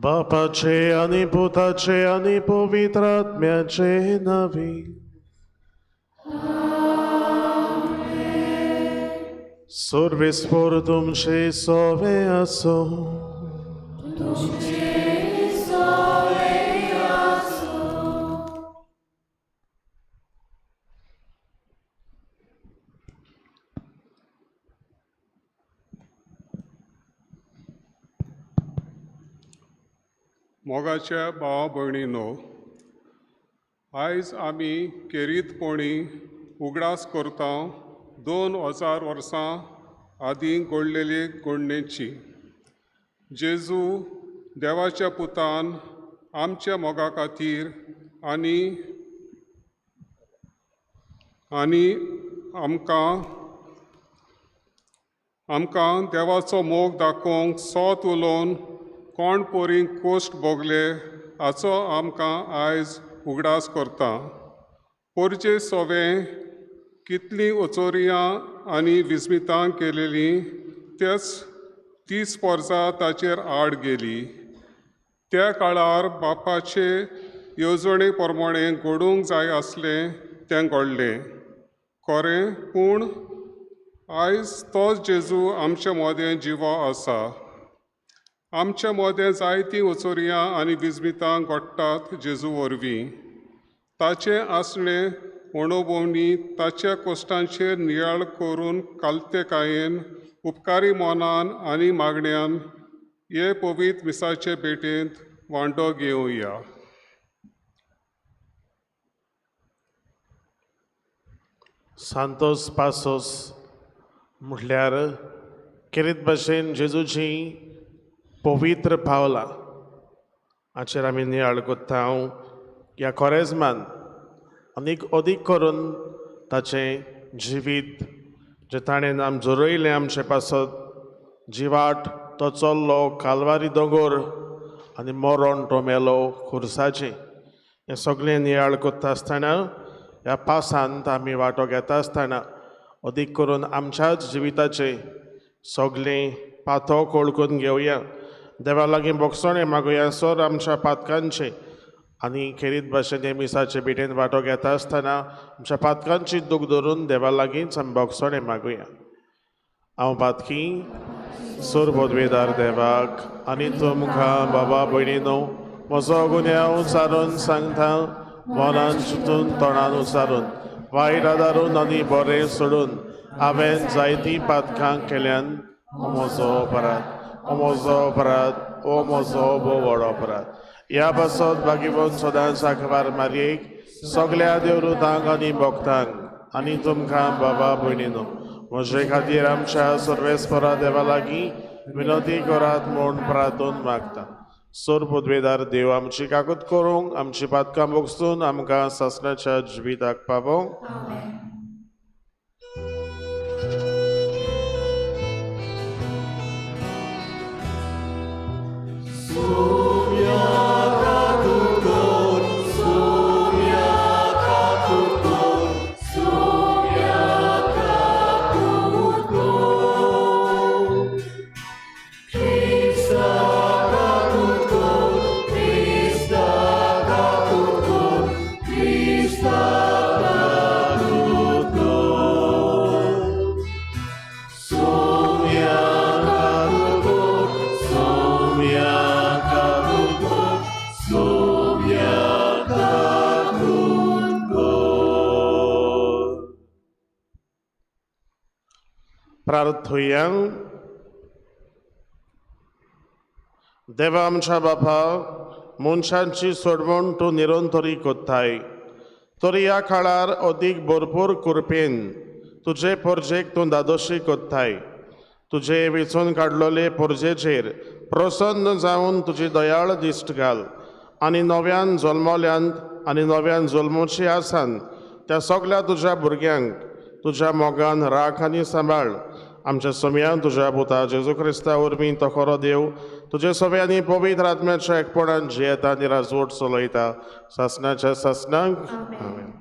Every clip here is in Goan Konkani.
बापाचे आनी पुताचे आनी पवित्र आत्म्याचे नांवे. सर्वेस्पर तुमचे सोवे आसो. मोगाच्या भावा भयणीनो, आयज आमी खेरीतपणी उगडास करता 2000 वर्सां आदीं घडलेली घडणेची. जेजू देवाच्या पुतान आमच्या मोगा खातीर आनी आनी आमकां आमकां देवाचो मोग दाखोवंक सोत उलोवन कोण पोरी कोश्ट भोगले हाचो आमकां आयज उगडास करता. पोरचे सोवें कितलीं ओचोरियां आनी विस्मितां केलेलीं तेच 30 वर्सां ताचेर आड गेली. त्या काळार बापाचे येवजणे प्रमाणे घडूंक जाय आसलें तें घडलें खरें, पूण आयज तोच जेजू आमचे मदें जिवो आसा. आमचे मदें जायतीं ओचोरियां आनी विस्मितां घडटात जेजू वरवीं. ताचें आसणें अणभवणी ताच्या कोश्टांचेर नियाळ करून कालतेकायेन उपकारी मनान आनी मागण्यान हे पवित्र मिसाचे भेटेंत वांटो घेवया. सांतोस पासोस म्हटल्यार खेरीत भाशेन जेजूची पवित्र पावलां हाचेर आमी नियाळ कोत्ता. ह्या कोरेजमान आनीक अदीक करून ताचें जिवीत जें ताणें आम जोरयलें आमचे पासत, जिवाट तो चल्लो कालवारी दोंगोर आनी मरण तो मेलो खुर्साचें, हें सगळें नियाळ कोत्ता आसतना ह्या पासांत आमी वांटो घेता आसतना अदीक करून आमच्याच जिविताचें सगळें पातक वळखून घेवया. देवा लागीं भोगसणें मागुया सर आमच्या पातकांचें आनी खेरीत भाशेन हे मिसाचे भेटेन वांटो घेता आसतना आमच्या पातकांची दूख धरून देवा लागींच आमी भोगसणें मागुया. हांव पातकी सोर पदवेदार देवाक आनी तुमकां बाबा भयणीनो म्हजो गुन्यांव उचारून सांगता, मनान चिंतून तोंडान उचारून वायट आदारून आनी बरें सोडून हांवें जायतीं पातकां केल्यान. ओ म्हजो अपराध, ओ म्हजो अपराध, ओ म्हजो भोव व्हड अपराध. ह्या पासत बागीवन सदांच आखबार मारयेक सगल्या देवरुतांक आनी भक्तांक आनी तुमकां बाबा भयणीनो म्हजे खातीर आमच्या सर्वेस्परा देवा लागीं विनंती करात म्हूण प्रार्थून मागता. सोर पदवेदार देव आमची काकूत करूंक, आमची पातकां भोगसून आमकां सासणाच्या जिविताक पावोवंक. प्रार्थुया. देवा आमच्या बापा, मनशांची सोडवण तूं निरंतरी कोत्ताय, तरी ह्या काळार अदीक भरपूर कृपेन तुजे पोरजेक तूं दादोशी कोत्ताय. तुजे वेंचून काडलोले पोरजेचेर प्रसन्न जावन तुजी दयाळ दिश्ट घाल आनी नव्यान जल्मल्यांत आनी नव्यान जल्मोची आसान त्या सगल्या तुज्या भुरग्यांक तुज्या मोगान राख आनी सांबाळ आमच्या सोम्यान तुज्या पुता जेजू क्रिस्ता वरवीं तो खरो देव तुज्या सोम्यांनी पवित्र आत्म्याच्या एकपणान जियेता आनी राजवट चलयता सासणाच्या सासणांक. आमेन.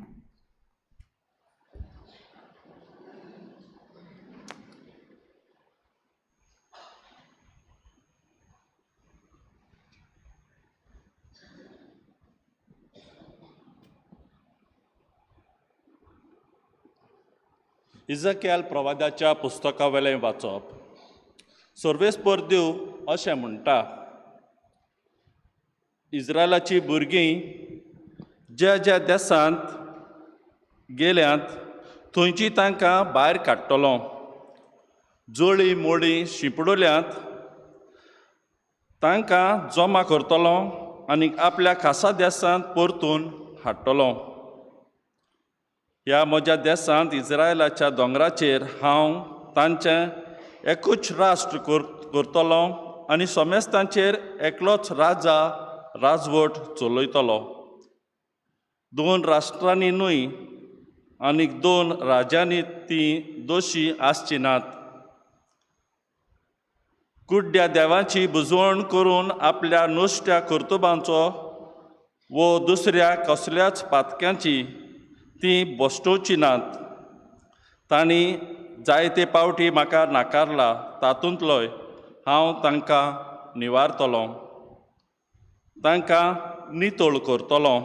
इजकियाल प्रवादाच्या पुस्तकावेलें वाचप. सर्वेस्पर देव अशें म्हणटा, इस्रायलाची भुरगीं ज्या ज्या देशांत गेल्यांत थंयची तांकां भायर काडटलो. जळी मोडी शिंपडल्यांत तांकां जमा करतलो आनी आपल्या खासा देशांत परतून हाडटलो. ह्या म्हज्या देशांत इस्रायलाच्या दोंगराचेर हांव तांचें एकूच राष्ट्र करतलो आनी समेस्तांचेर एकलोच राजा राजवट चलयतलो. दोन राष्ट्रांनी न्हय आनी दोन राज्यांनी ती दोशी आसची नात. कुड्ड्या देवाची बुजवण करून आपल्या नुस्त्या कर्तुबांचो वो दुसऱ्या कसल्याच पातक्यांची ती बसटोवची नात. तांणी जायते पावटी म्हाका नाकारला, तातूंतलोय हांव तांकां निवारतलो, तांकां नितळ करतलो.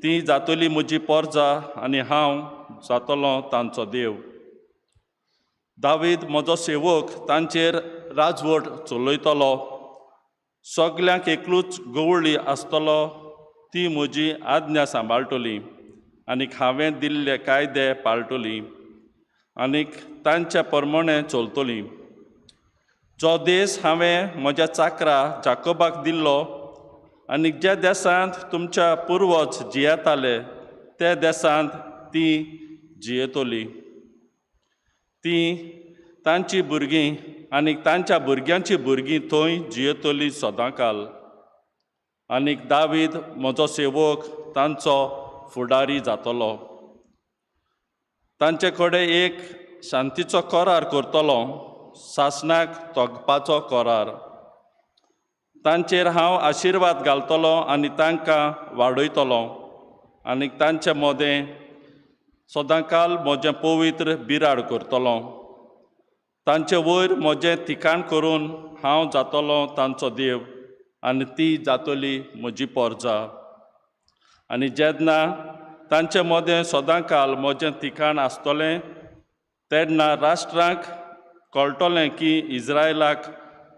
ती जातली म्हजी पोरजा आनी हांव जातलो तांचो देव. दावीद म्हजो सेवक तांचेर राजवट चलयतलो. सगल्यांक एकलूच गवळी आसतलो, ती म्हजी आज्ञा सांबाळटली आनीक हांवें दिल्ले कायदे पाळटली आनीक तांच्या प्रमाणे चलतली. जो देश हांवें म्हज्या चाकरा जाकोबाक दिल्लो आनी ज्या देशांत तुमच्या पुर्वज जियेताले त्या देशांत ती जियेतली. ती तांची भुरगीं आनी तांच्या भुरग्यांची भुरगीं थंय जियेतली सदांकाल. आनीक दावीद म्हजो सेवक तांचो फुडारी जातलो. तांचे कडेन एक शांतीचो करार करतलो, सासणाक तोगपाचो करार. तांचेर हांव आशिर्वाद घालतलो आनी तांकां वाडयतलो आनी तांचे मदें सदांकाल म्हजें पवित्र बिराड करतलो. तांचे वयर म्हजें ठिकाण करून हांव जातलो तांचो देव आनी ती जातली म्हजी पोरजा. आनी जेन्ना तांचे मदें सदांकाल म्हजें ठिकाण आसतलें तेन्ना राष्ट्रांक कळटलें की इस्रायलाक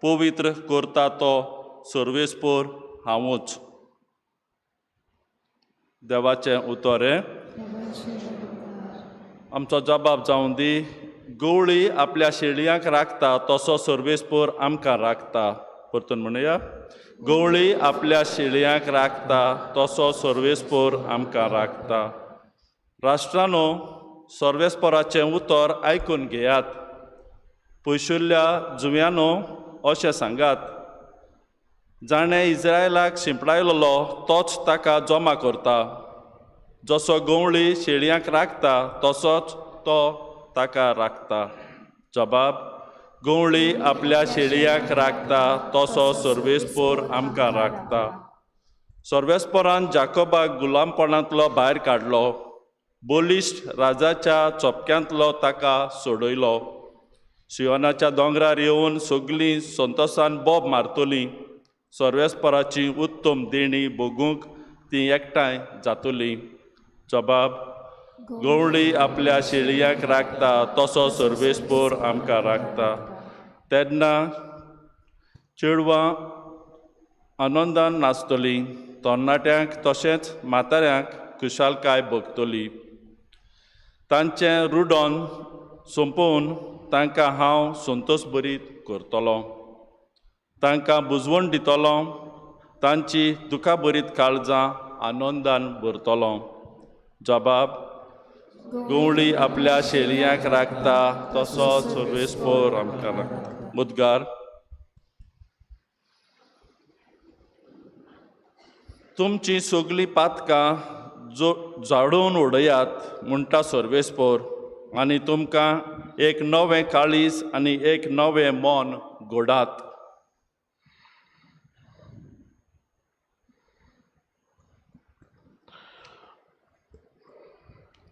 पवित्र करता तो सर्वेस्पर हांवूच. देवाचें उतर हें. आमचो जबाब जावं दी. गवळी आपल्या शेळयांक राखता तसो सर्वेस्पर आमकां राखता. परतून म्हणुया, गवळी आपल्या शेळयांक राखता तसो सर्वेस्पर आमकां राखता. राष्ट्रानो, सर्वेस्पराचें उतर आयकून घेयात. पयसुल्ल्या जुंव्यानो अशें सांगात, जाणें इस्रायलाक शिंपडायलो तोच ताका जमा करता. जसो गवळी शेळयांक राखता तसोच तो ताका राखता. जबाब, गवळी आपल्या शेळयांक राखता तसो सर्वेस्पर आमकां राखता. सर्वेस्परान जाकोबाक गुलामपणांतलो भायर काडलो, बलिश्ट राजाच्या चोपक्यांतलो ताका सोडयलो. सियोनाच्या दोंगरार येवन सगलीं संतोसान बोब मारतलीं. सर्वेस्पराची उत्तम देणी भोगूंक ती एकठांय जातली. जबाब, गवळी आपल्या शेळयांक राखता तसो सर्वेस्पर आमकां राखता. तेन्ना चेडवां आनंदान नाचतलीं, तरणाट्यांक तशेंच म्हाताऱ्यांक खुशालकाय भोगतली. तांचें रुडोन सोंपोवन तांकां हांव संतोश भरीत करतलो. तांकां बुजवण दितलो, तांची दुखां भरीत काळजां आनंदान भरतलो. जबाब, गवळी आपल्या शेळयांक राखता तसो सर्वेस्पर आमकां राखता. मुदगार, तुमची सगलीं पातकां जो जाडोवन उडयात म्हणटा सर्वेस्पर, आनी तुमकां एक नवें काळीज आनी एक नवें मन घोडात.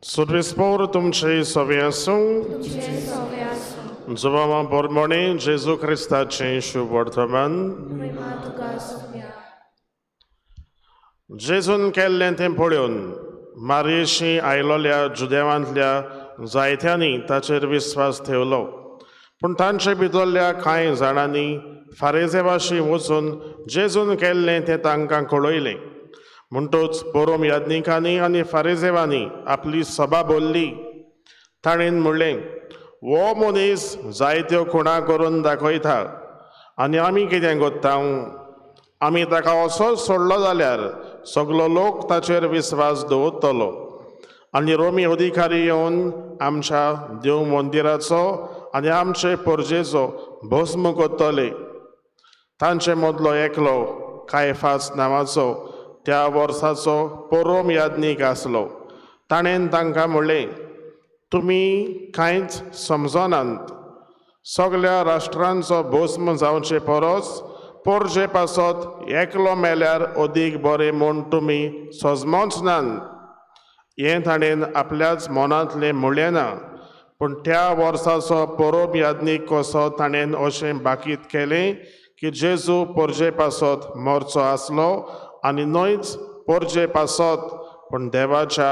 सुरविस्पोर तुमचे सवे आसूं. तुमचे सोवे आसूं. जुवांवा बोरमोणे जेजू क्रिस्ताचें शुभ वर्तमान. महिमा तुका आसुया. जेजून केल्लें तें पळोवन मारयेशी आयलोल्या जुदेवांतल्या जायत्यांनी ताचेर विस्वास ठेवलो, पूण तांचे भितरल्या कांय जाणांनी फारेजेवाशी वचून जेजून केल्लें तें तांकां कळयलें. म्हणटच बोरोम याज्ञिकांनी आनी फारेजेवांनी आपली सभा बोल्ली. ताणें म्हणलें, हो मनीस जायत्यो खुणा करून दाखयता आनी आमी कितें कोत्ता? आमी ताका असोच सोडलो जाल्यार सगलो लोक ताचेर विस्वास दवरतलो आनी रोमी अधिकारी येवन आमच्या देव मंदिराचो आनी आमचे परजेचो भस्म करतले. तांचे मदलो एकलो कायफास नांवाचो त्या वर्साचो पोरोम याज्ञीक आसलो. ताणें तांकां म्हणलें, तुमी कांयच समजनात. सगल्या राष्ट्रांचो भस्म जावचे परस पोरजे पासत एकलो मेल्यार अदीक बरें म्हूण तुमी सजमोच नात. हें ताणें आपल्याच मनांतलें म्हणलें ना, पूण त्या वर्साचो पोरोब याज्ञीक कसो ताणें अशें बाकीत केलें की जेजू पोरजे पासत मरचो आसलो आनी न्हयच पोरजे पासत पूण देवाच्या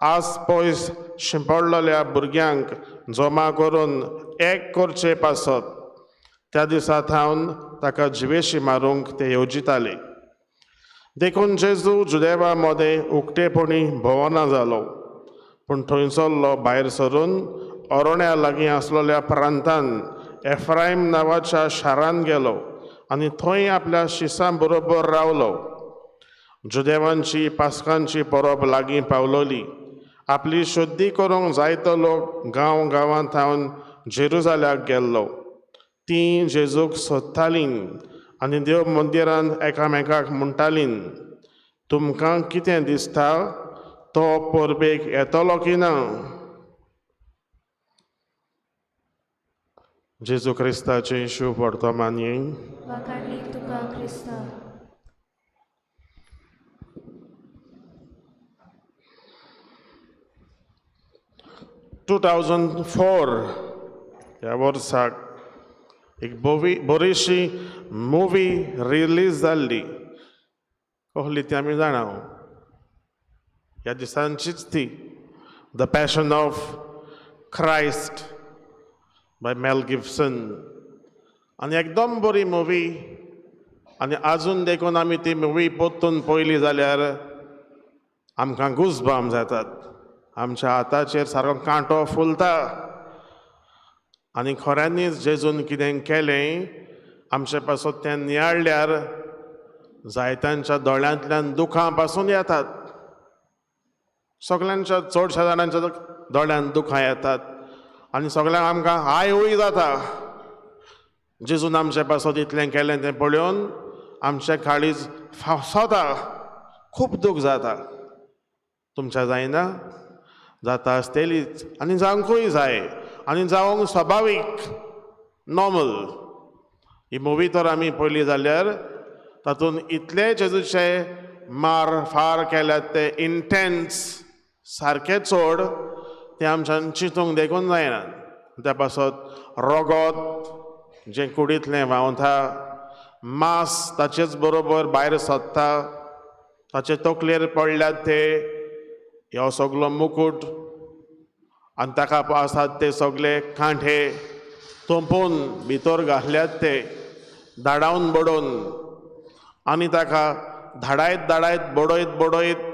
आस पयस शिंपडलेल्या भुरग्यांक जमा करून एक करचे पासत. त्या दिसा थावन ताका जिवेशी मारूंक ते येवजिताले. देखून जेजू जुदेवा मदें उक्तेपणी भोंवना जालो, पूण थंयसरलो भायर सरून अरण्या लागीं आसलेल्या प्रांतान एफ्रायम नांवाच्या शारान गेलो आनी थंय आपल्या शिसां बरोबर रावलो. जुदेवांची पास्कांची परब लागीं पावलोली. आपली शुद्धी करूंक जायतो लोक गांव गांवांत थावन जेरुजाल्याक गेल्लो. तीं जेजूक सोदतालीं आनी देव मंदिरांत एकामेकाक म्हणटालीं, तुमकां कितें दिसता, तो परबेक येतलो की ना? जेजू क्रिस्ताचें शुभ वर्तमान. वाखाणणी तुका क्रिस्ता. टू 2004 ह्या वर्साक एक बरीशी मुवी रिलीज जाल्ली. कसली ती आमी जाणा, ह्या दिसांचीच ती, the passion of Christ by Mel Gibson. आनी एकदम बरी मुवी, आनी आजून देखून आमी ती मुवी परतून पळयली जाल्यार आमकां गुजबाम जातात. आमच्या हाताचेर सारको कांटो फुलता आनी खऱ्यांनीच जेजून कितें केलें आमचे पासत तें नियाळ्ळ्यार जायत्यांच्या दोळ्यांतल्यान दुखां पासून येतात. सगल्यांच्या चडश्या जाणांच्या दोळ्यांत दुखां येतात आनी सगल्यांक आमकां हाय हूय जाता. जेजून आमचे पासत इतलें केलें तें पळोवन आमचें काळीज फाफसता, खूब दूख जाता. तुमच्या जायना? जाता आसतलीच आनी जावंकूय जाय आनी जावंक सभावीक, नॉर्मल. ही मुवी तर आमी पळयली जाल्यार तातूंत इतले जेजूचे मार फार केल्यात ते इंटेन्स सारके चड, ते आमच्यान चिंतूंक देखून जायना. त्या पासत रगत जें कुडींतलें व्हांवता, मांस ताचेच बरोबर भायर सोदता, ताचे तकलेर पडल्यात ते ह्यो सगलो मुकूट आनी ताका आसात ते सगले कांठे तोंपून भितर घातल्यात ते धाडावन बडोवन आनी ताका धाडायत धाडायत बडयत बडयत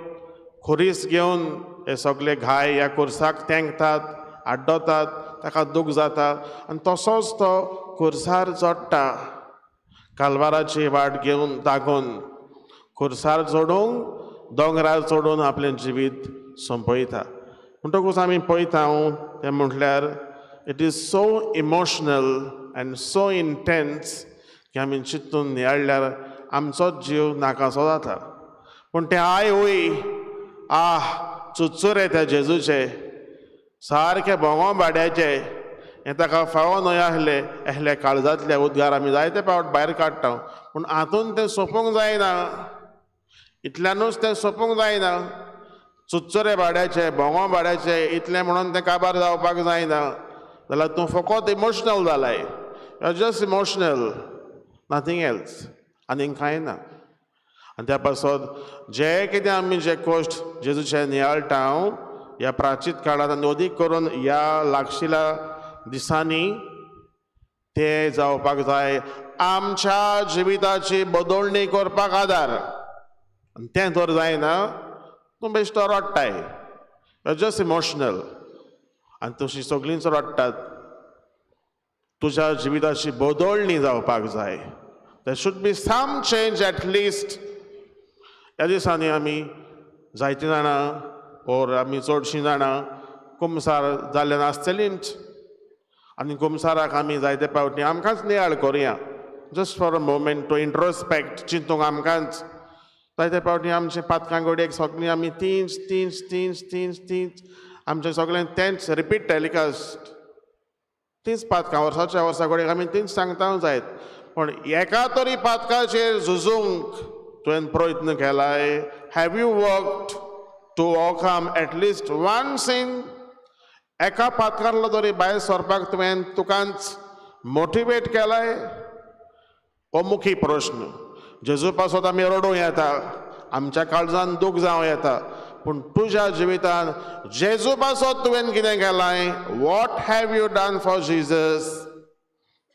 खुरीस घेवन हे सगले घाय ह्या खुर्साक तेंकतात, आड्डतात, ताका दूख जाता आनी तसोच तो खुर्सार चडटा. कालवाराची वाट घेवन दागोवन खुर्सार चडूंक दोंगरार चडून आपलें जिवीत सोंपयता. म्हणटकूच आमी पळयता तें म्हटल्यार it is so emotional and so intense की आमी चिंतून नियाळ्ळ्यार आमचोच जीव नाकासो जाता. पूण तें I हूय आह चुचुरे त्या जेजूचे सारके भोंगो भाड्याचे हें ताका फावो न्हय आहलें एहले काळजांतले उद्गार आमी जायते फावट भायर काडटा. पूण हातून तें सोंपूंक जायना, इतल्यानूच तें सोंपूंक जायना. चुच्चुरे भाड्याचे, भोंगो भाड्याचे इतलें म्हणून तें काबार जावपाक जायना. जाल्यार तूं फकत इमोशनल जालाय, you are just emotional, nothing else, आनीक कांय ना. आनी त्या पासत जे कितें आमी जे कश्ट जेजूचे नियाळटा ह्या प्राचीत काळांत आनी अदीक करून ह्या लागशिल्या दिसांनी ते जावपाक जाय आमच्या जिविताची बदलणी करपाक आदार. आनी तें तर जायना, तूं बेश्टो रडटाय, you are just emotional. आनी तशीं सगळींच रडटात. तुज्या जिविताची बदलणी जावपाक जाय. There should be some change at least. ह्या दिसांनी आमी जायतीं जाणां ओर आमी चडशीं जाणां कुमसार जाल्ले नासतलींच. आनी कुमसाराक आमी जायते फावटी आमकांच नियाळ करुया, just for a moment to introspect, चिंतूंक आमकांच. जायते फावटी आमचे पातकां घडयेक सगळीं आमी तींच तींच तींच तींच तींच आमचें सगळें तेंच रिपीट टेलिकास्ट, तींच पातकां वर्साच्या वर्सा घडयेक आमी तींच सांगता जायत. पूण एका तरी पातकाचेर झुजूंक तुवें प्रयत्न केलाय? Have you worked to overcome at least one sin? एका पातकांतलो तरी भायर सरपाक तुवें तुकाच मोटिवेट केलाय? हो मुखी प्रश्न. जेजू पासत आमी रडूं येता, आमच्या काळजान दूख जावं येता, पूण तुज्या जिवितान जेजू पासत तुवें कितें केलाय? What have you done for Jesus?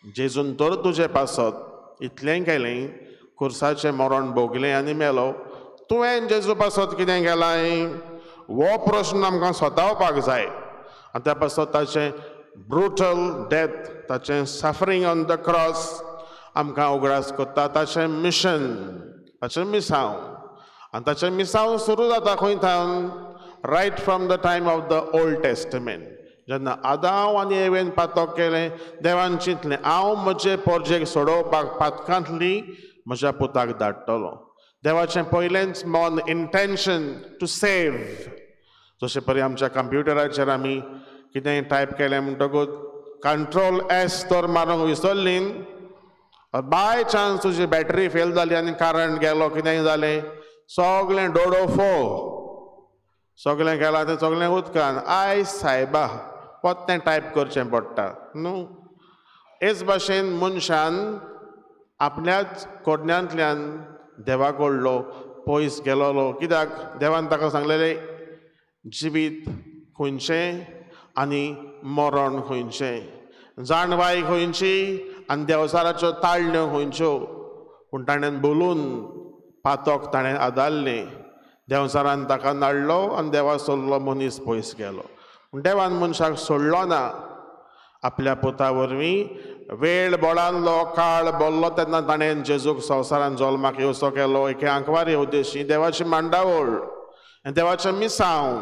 जेजून तर तुजे पासत इतलें केलें, खुर्साचें मरण भोगलें आनी मेलो, तुवें जेजू पासत कितें केलाय? हो प्रश्न आमकां स्वतावपाक जाय. आनी त्या पासत ताचें ब्रुटल डेथ, ताचें सफरींग ऑन the cross आमकां उगडास करता. ताचें मिशन, ताचें मिसांव, आनी ताचें मिसांव सुरू जाता खंय थावन? Right from the time of the Old Testament. जेन्ना आदांव आनी एवेन पातक केलें, देवान चिंतलें हांव म्हजे पोरजेक सोडोवपाक पातकांतली म्हज्या पुताक धाडटलो. देवाचें पयलेंच मन, इंटेन्शन टू सेव. जशें परी आमच्या कंप्युटराचेर आमी कितेंय टायप केलें म्हणटकूच कंट्रोल एस तर मारूंक विसरली, बाय चान्स तुजी बॅटरी फेल जाली आनी करंट गेलो, कितेंय जालें, सगळें डोडो फो, सगळें गेलां तें सगळें उदकान. I सायबा, परतें टायप करचें पडटा न्हू. हेच भाशेन मनशान आपल्याच कोडण्यांतल्यान देवा कडलो पयस गेलोलो. कित्याक देवान ताका सांगलेलें जिवीत खंयचें आनी मरण खंयचें, जाणवाय खंयची आनी देवचाराच्यो ताळण्यो खंयच्यो. पूण ताणें बोलून पातक ताणें आदारलें, देवचारान ताका नाडलो आनी देवा सोडलो मनीस पयस गेलो. पूण देवान मनशाक सोडलो ना. आपल्या पुता वरवीं वेळ बोळानलो, काळ बोल्लो तेन्ना ताणें जेजूक संवसारान जल्माक येवचो केलो. एके आंकवारी उद्देशी देवाची मांडावळ आनी देवाचें मिसांव,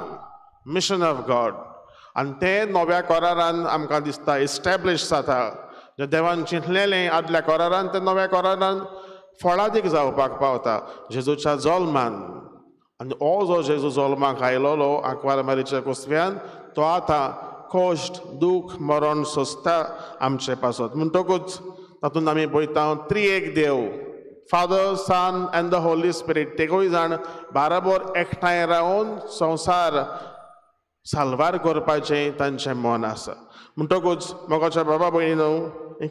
मिशन ऑफ गॉड. आनी तें नव्या करारान आमकां दिसता इस्टॅब्लिश जाता. जें देवान चिंतलेलें आदल्या करारान तें नव्या करारान फळादीक जावपाक पावता जेजूच्या जल्मान. आनी हो जो जेजू जल्माक आयलोलो आंकवार मारीच्या कुसव्यान, तो आतां कश्ट, दूख, मरण सोंसता आमचे पासत. म्हणटकूच तातूंत आमी पळयता त्रिएक देव, Father, Son and the Holy Spirit, तेगूय जाण बाराबोर एकठांय रावन संवसार साल्वार करपाचें तांचें मन आसा. म्हणटकूच मोगाच्या बाबा भयणीनो,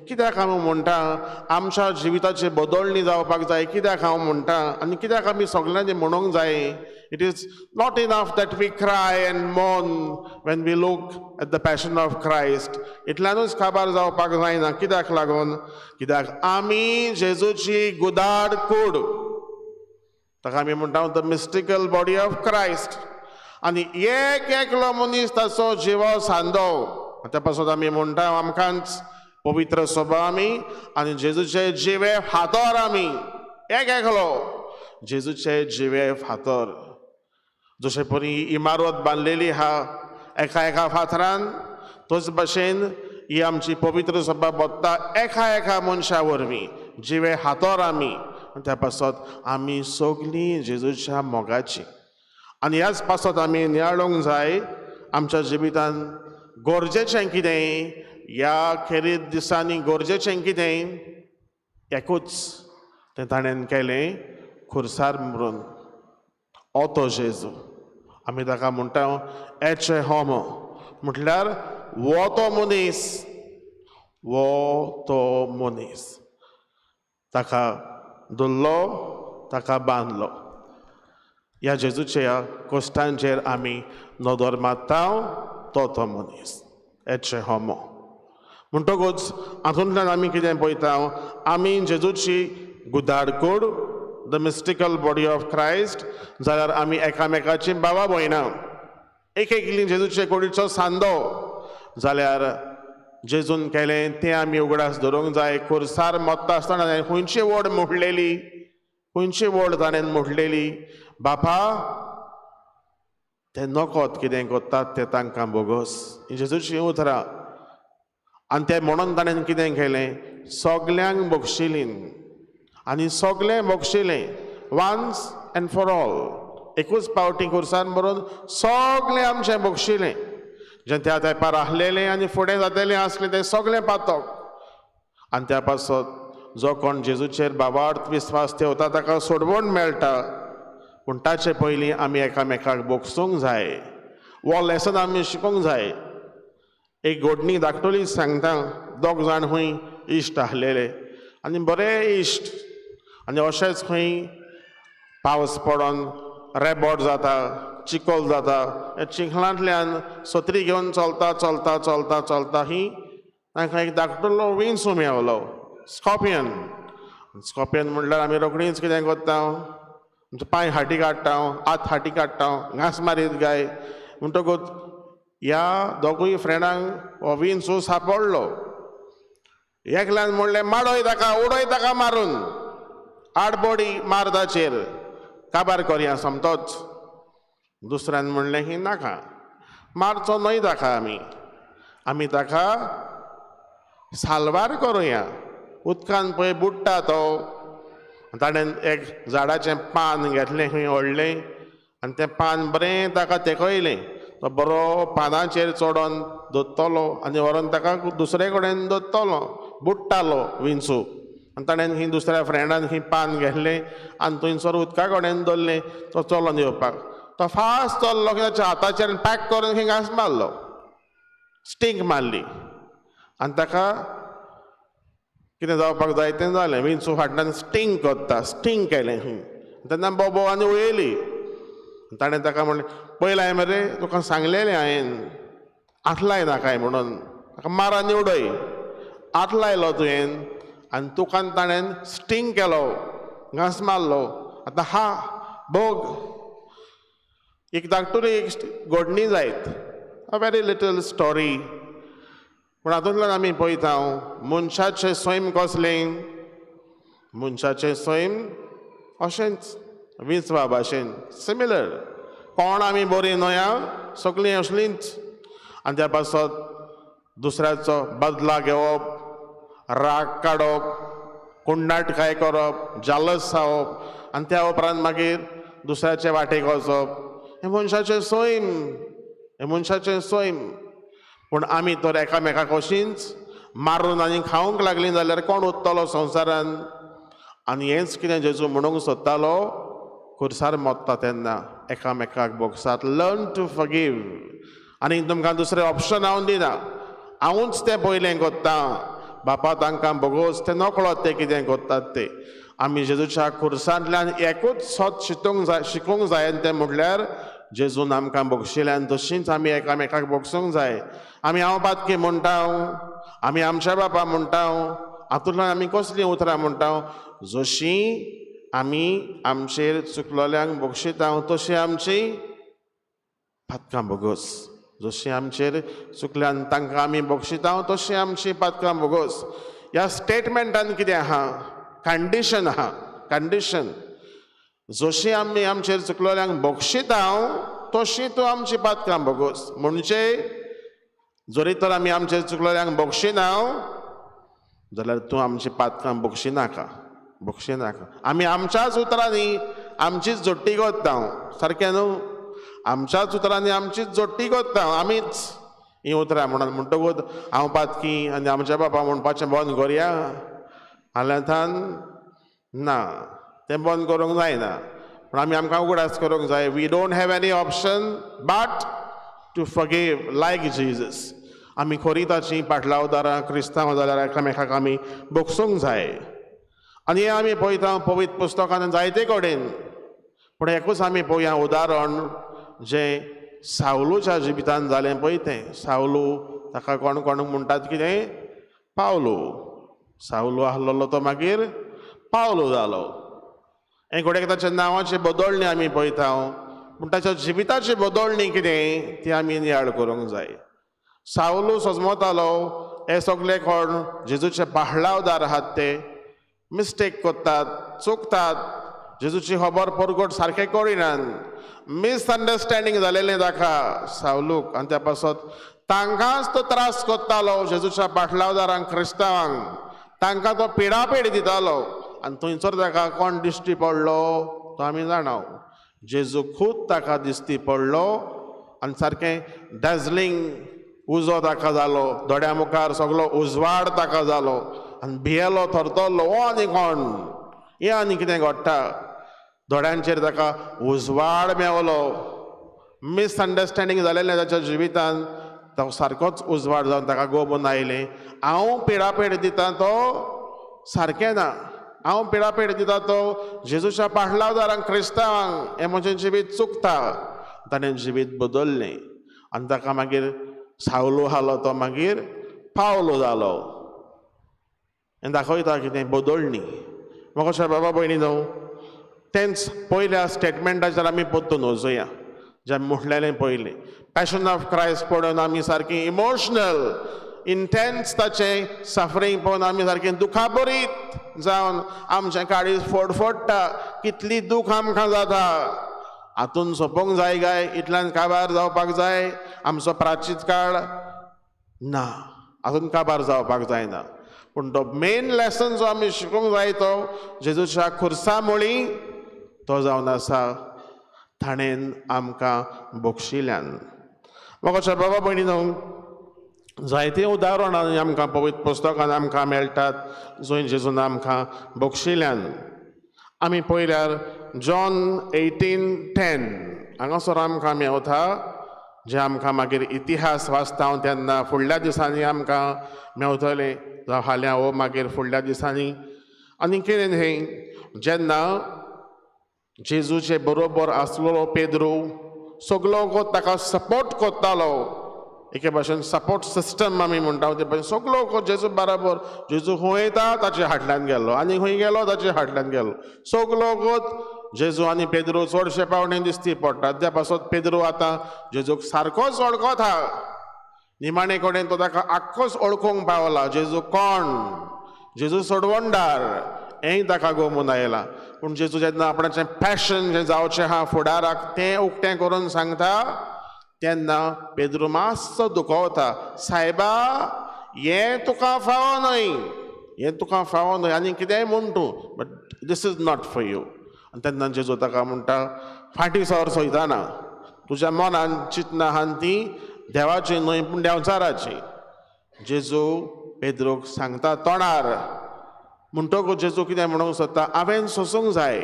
कित्याक हांव म्हणटा आमच्या जिविताची बदलणी जावपाक जाय, कित्याक हांव म्हणटा आनी कित्याक आमी सगल्यांनी म्हणूंक जाय? It is not enough that we cry and mourn when we look at the passion of Christ. इतल्यानूच काबार जावपाक जायना. कित्याक लागून? कित्याक आमी जेजूची गुदाड कूड, ताका आमी म्हणटा the mystical body of Christ. आनी एक एकलो मनीस ताचो जिवो सांदो. त्या पासून आमी म्हणटा आमकांच पवित्र सभा आमी आनी जेजूचे जिवे फातर आमी, एक एकलो जेजूचे जिवे फातर. जशे परी इमारत बांदलेली आहा एका एका फातरान, तोच भाशेन ही आमची पवित्र सभा बत्ता एका एका मनशा वरवीं, जिवे हातोर आमी. त्या पासत आमी सगळीं जेजूच्या मोगाची. आनी ह्याच पासत आमी नियाळूंक जाय आमच्या जिवितान गरजेचें कितें. ह्या खेरीत दिसांनी गरजेचें कितें एकूच तें ताणें केलें खुर्सार मरून. हो जेजू आमी ताका म्हणटा एचे होमो, म्हटल्यार वो तो मनीस, वो तो मनीस. ताका धरलो, ताका बांदलो. ह्या जेजूच्या कोश्टांचेर आमी नदर मारता, तो तो मनीस एचे होमो. म्हणटकूच हातूंतल्यान आमी कितें पळयता, आमी जेजूची गुदाडकूड, the mystical body of Christ, जाल्यार आमी एकामेकाची बाबा भयणां, एक एकली जेजूचे कुडीचो सांदो, जाल्यार जेजून केलें तें आमी उगडास धरूंक जाय. खुर्सार मोत्ता आसतना ताणें खंयची वड मोडलेली, खंयची वड ताणें मोडलेली, बापा ते नकोत कितें करतात तें तांकां बोगस, ही जेजूची उतरां. आनी तें म्हणून ताणें कितें केलें, सगल्यांक बक्षिलीं आनी सगळें बक्षिलें, वन्स एंड फॉर ऑल. एकूच पावटी खुर्सान मरून सगळें आमचें बक्षिलें, जें त्या तेंपार आसलेलें आनी फुडें जातेलें आसलें तें सगळें पातक. आनी त्या पासत जो कोण जेजूचेर बाबार्थ विस्वास ठेवता ताका सोडवण मेळटा. पूण ताचे पयलीं आमी एकामेकाक बोगसूंक जाय, हो लेसन आमी शिकूंक जाय. एक घडणी धाकटुली सांगता, दोग जाण खंय इश्ट आसलेले आनी बरे इश्ट, आनी अशेंच खंय पावस पडोन रेबोट जाता, चिकोल जाता, ह्या चिखलांतल्यान सत्री घेवन चलता चलता चलता चलता ही तांकां एक धाकटुलो विंचू मेवलो, स्कॉर्पियन. स्कॉर्पियन म्हणल्यार आमी रोखडीच कितें करता, आमचे पांय हाटी काडटा, हात हाटी काडटा, घांस मारीत गाय. म्हणटकूच ह्या दोगूय फ्रेंडांक हो विंचू सापडलो. एकल्यान म्हणलें माडोय ताका, उडय ताका मारून, आडबोडी मार ताचेर, काबार करया सोमतोच. दुसऱ्यान म्हणलें की नाका, मारचो न्हय ताका, आमी आमी ताका साल्वार करुया, उदकान पळय बुडटा तो. ताणें एक झाडाचें पान घेतलें खंय व्हडलें आनी तें पान बरें ताका तेकयलें, तो बरो पानाचेर चडोन दोत्तलो आनी व्हरोन ताका दुसरे कडेन दोत्तलो, बुडटालो विंचू. आनी ताणें ही दुसऱ्या फ्रेंडान ही पान घेतलें आनी थंयसर उदका कडेन दवरलें, तो चलोन येवपाक. तो फास्ट चल्लो की ताच्या हाताचेर पॅक करून खंय घांस मारलो, स्टींग मारली आनी ताका कितें जावपाक जाय तें जालें. विंचू फाटल्यान स्टींग करता, स्टींग केलें खंय. तेन्ना बोबो आनी वयली. ताणें ताका म्हणलें, पयलें हांवें मरे तुका सांगलेलें हांवें आतलाय नाकाय म्हणून, ताका मार आनी उडय, आत लायलो तुवें आनी तुका ताणें स्टींग केलो, घांस मारलो, आतां हा भोग. एक धाकटुली एक घडणी जायत, अ व्हेरी लिटल स्टोरी. पूण हातूंतल्यान आमी पळयता मनशाचें सैम कसलें, मनशाचें सैम अशेंच विंचवा भाशेन सिमिलर. कोण आमी बरीं न्हय आं, सगळीं असलींच. आनी त्या पासत दुसऱ्याचो बदला घेवप, राग काडप, कुंडाटकाय करप, जालस जावप आनी त्या उपरांत मागीर दुसऱ्याचे वाटेक वचप, हें मनशाचें सैम, हें मनशाचें सैम. पूण आमी तर एकामेकाक अशींच मारून आनी खावंक लागलीं जाल्यार कोण उरतलो संवसारान? आनी हेंच कितें जेजू म्हणूंक सोदतालो, खुर्सार मोत्ता तेन्ना एकामेकाक बोगसात, लर्न टू फॉरगीव. आनी तुमकां दुसरें ऑप्शन हांव दिना, हांवूच तें पयलें कोत्ता, बापा तांकां बोगोस, ते नकळत ते कितें करतात ते. आमी जेजूच्या खुर्सांतल्यान एकूच सत शितूंक जाय, शिकूंक जाय, आनी तें म्हटल्यार जेजून आमकां बक्षिल्यान तशींच आमी एकामेकाक बक्षूंक जाय. आमी हांव पातकी म्हणटा, आमी आमच्या बापा म्हणटा, हातूंतल्यान आमी कसलीं उतरां म्हणटा, जशीं आमी आमचेर चुकलोल्यांक बक्षिता तशी आमची पातकां बोगस, जशीं आमचेर चुकल्यान तांकां आमी बक्षिता तशी आमची पातकां बोगस. ह्या स्टेटमेंटान कितें आहा, कंडिशन आहा, कंडिशन. जशी आमी आमचेर चुकलोल्यांक बक्षिता तशी तूं आमची पातकां बोगस. म्हणजे जरी तर आमी आमचेर चुकलोल्यांक बक्षिना जाल्यार तूं आमची पातकां बक्षिनाका, बक्षिनाका. आमी आमच्याच उतरांनी आमचीच जोडटी कोत्ता, सारकें न्हू? आमच्याच उतरांनी आमचीच जोडटी कोत्ता आमीच. हीं उतरां म्हणून म्हणटकूच हांव पातकी आनी आमच्या बापा म्हणपाचें बंद करुया हाल्याथान ना, तें बंद करूंक जायना. पूण आमी आमकां उगडास करूंक जाय, we don't have any option but to forgive like Jesus. आमी खरी ताची पाटलावदारां क्रिस्तांव जाल्यार एकामेकाक आमी भोगसूंक जाय. आनी हें आमी पळयता पवित्र पुस्तकान जायते कडेन. पूण एकूच आमी पळोवया उदाहरण जें सावलूच्या जिवितान जालें पळय तें. सावलू ताका कोण कोण म्हणटात कितें? पावलू. सावलू आहलोलो तो मागीर पावलू जालो. हें घडये ताच्या नांवाची बदलणी आमी पळयता, पूण ताच्या जिविताची बदलणी कितें ती आमी नियाळ करूंक जाय. सावलू सजमतालो हे सगळे कोण जेजूचे पाहलावदार आहात ते मिस्टेक करतात, चुकतात, जेजूची खबर परगट सारकें करिनात, मिसअंडरस्टँडींग जालेलें ताका सावलूक. आनी त्या पासत तांकांच तो त्रास करतालो, जेजूच्या पाटलावदारांक, क्रिस्तांवांक तांकां तो पिडापीड दितालो. आनी थंयसर ताका कोण दिश्टी पडलो तो आमी जाणा, जेजू खूद ताका दिश्टी पडलो आनी सारकें डॅझलिंग उजो ताका जालो, दोळ्या मुखार सगलो उजवाड ताका जालो आनी भियेलो, थरथरलो, हो आनी कोण, हें आनी कितें घडटा. दोळ्यांचेर ताका उजवाड मेवलो. मिसअंडरस्टँडींग जालेलें ताच्या जिवितान, तो सारकोच उजवाड जावन ताका गोबून आयलें, हांव पिडापीड दिता तो सारकें ना, हांव पिडापीड दिता तो जेजूच्या पाटलावदारांक, क्रिस्तांवांक, हें म्हजें जिवीत चुकता. ताणें जिवीत बदललें आनी ताका मागीर सावलू हालो तो मागीर पावलो जालो. हें दाखयता कितें बदलणी. म्हाका बाबा भयणी न्हू, तेंच पयल्या स्टेटमेंटाचेर आमी परतून वचुया जें म्हटलेलें पयलें. पॅशन ऑफ क्रायस्ट पळोवन आमी सारकी इमोशनल, इंटेन्स ताचें सफरींग पळोवन आमी सारकें दुखाबरीत जावन आमचें काळीज फडफडटा, कितली दूख आमकां जाता. हातून सोंपोंक जाय काय, इतल्यान काबार जावपाक जाय आमचो प्राचीत काळ ना, हातून काबार जावपाक जायना. पूण तो मेन लेसन जो आमी शिकूंक जाय तो जेजूच्या खुर्सा मुळी तो जावन आसा, ताणें आमकां बक्षिल्यान. म्हाका बाबा भयणी न्हू, जायतीं उदाहरणां आमकां पवित्र पुस्तकान आमकां मेळटात जंय जेजून आमकां बक्षिल्यान. आमी पळयल्यार जॉन 18:10 हांगासर आमकां मेवता, जें आमकां मागीर इतिहास वाचता तेन्ना फुडल्या दिसांनी आमकां मेवतलें, जावं फाल्यां वो मागीर फुडल्या दिसांनी. आनी कितें न्ही, जेन्ना जेजूचे बरोबर आसलेलो पेद्रू सगलो ताका सपोर्ट करतालो, एके भाशेन सपोर्ट सिस्टम आमी म्हणटा ते भाशेन सगलो जेजू बराबर, जेजू खंय येता ताचे फाटल्यान गेलो आनी खंय गेलो ताचे फाटल्यान गेलो, सगलो जेजू आनी पेद्रू चडशे पावणे दिसती पडटात. त्या पासत पेद्रू आतां जेजूक सारकोच वळखता, निमाणे कडेन तो ताका आख्खोच वळखूंक पावला, जेजू कोण, जेजू सोडवणदार हेंय ताका गोमून आयलां. पूण जेजू जेन्ना आपणाचें पॅशन जें जावचें आहा फुडाराक तें उक्तें करून सांगता तेन्ना पेद्रू मातसो दुखवता, सायबा हें तुका फावो न्हय, हें तुका फावो न्हय आनी कितेंय म्हण तूं, but this is not for you. आनी तेन्ना जेजू ताका म्हणटा, फाटीं सर सोयताना तुज्या मनान चिंतना आहा ती देवाची न्हय पूण देंवचाराची. जेजू पेद्रूक सांगता तोंडार. म्हणटकूच जेजू कितें म्हणूंक सोदता, हांवें सोंसूंक जाय,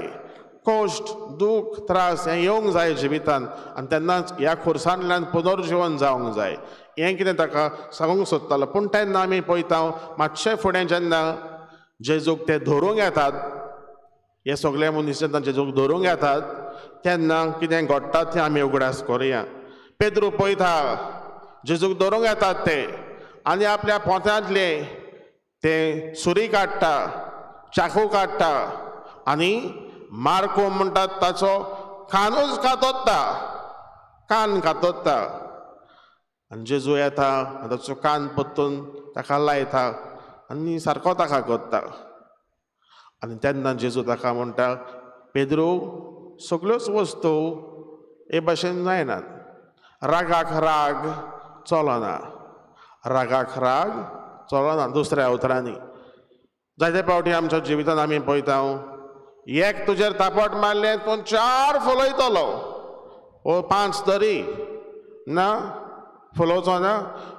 कश्ट, दूख, त्रास हें येवंक जाय जिवितान आनी तेन्नाच ह्या खुर्सांतल्यान पुनर्जिवन जावंक जाय, हें कितें ताका सांगूंक सोदतालो. पूण तेन्ना आमी पळयता मातशें फुडें जेन्ना जेजूक ते धरूंक येतात, हे सगळे मनीस जेन्ना जेजूक धरूंक येतात तेन्ना कितें घडटा तें आमी उगडास करुया. पेद्रू पळयता जेजूक धरूंक येतात ते आनी आपल्या पोंत्यांतले ते सुरी काडटा, चाकू काडटा आनी मार्को म्हणटात ताचो कानूच कातोत्ता, कान कातोत्ता. आनी जेजू येता ताचो कान परतून ताका लायता आनी सारको ताका करता. आनी तेन्ना जेजू ताका म्हणटा, पेद्रू सगल्योच वस्तू हे भाशेन जायनात, रागाक राग चलना, रागाक राग चलना. दुसऱ्या उतरांनी जायते फावटी आमच्या जिवितान आमी पळयता, एक तुजेर तापट मारलें तूं 4 फुलयतलो ओ 5 तरी ना, फुलोवचो ना.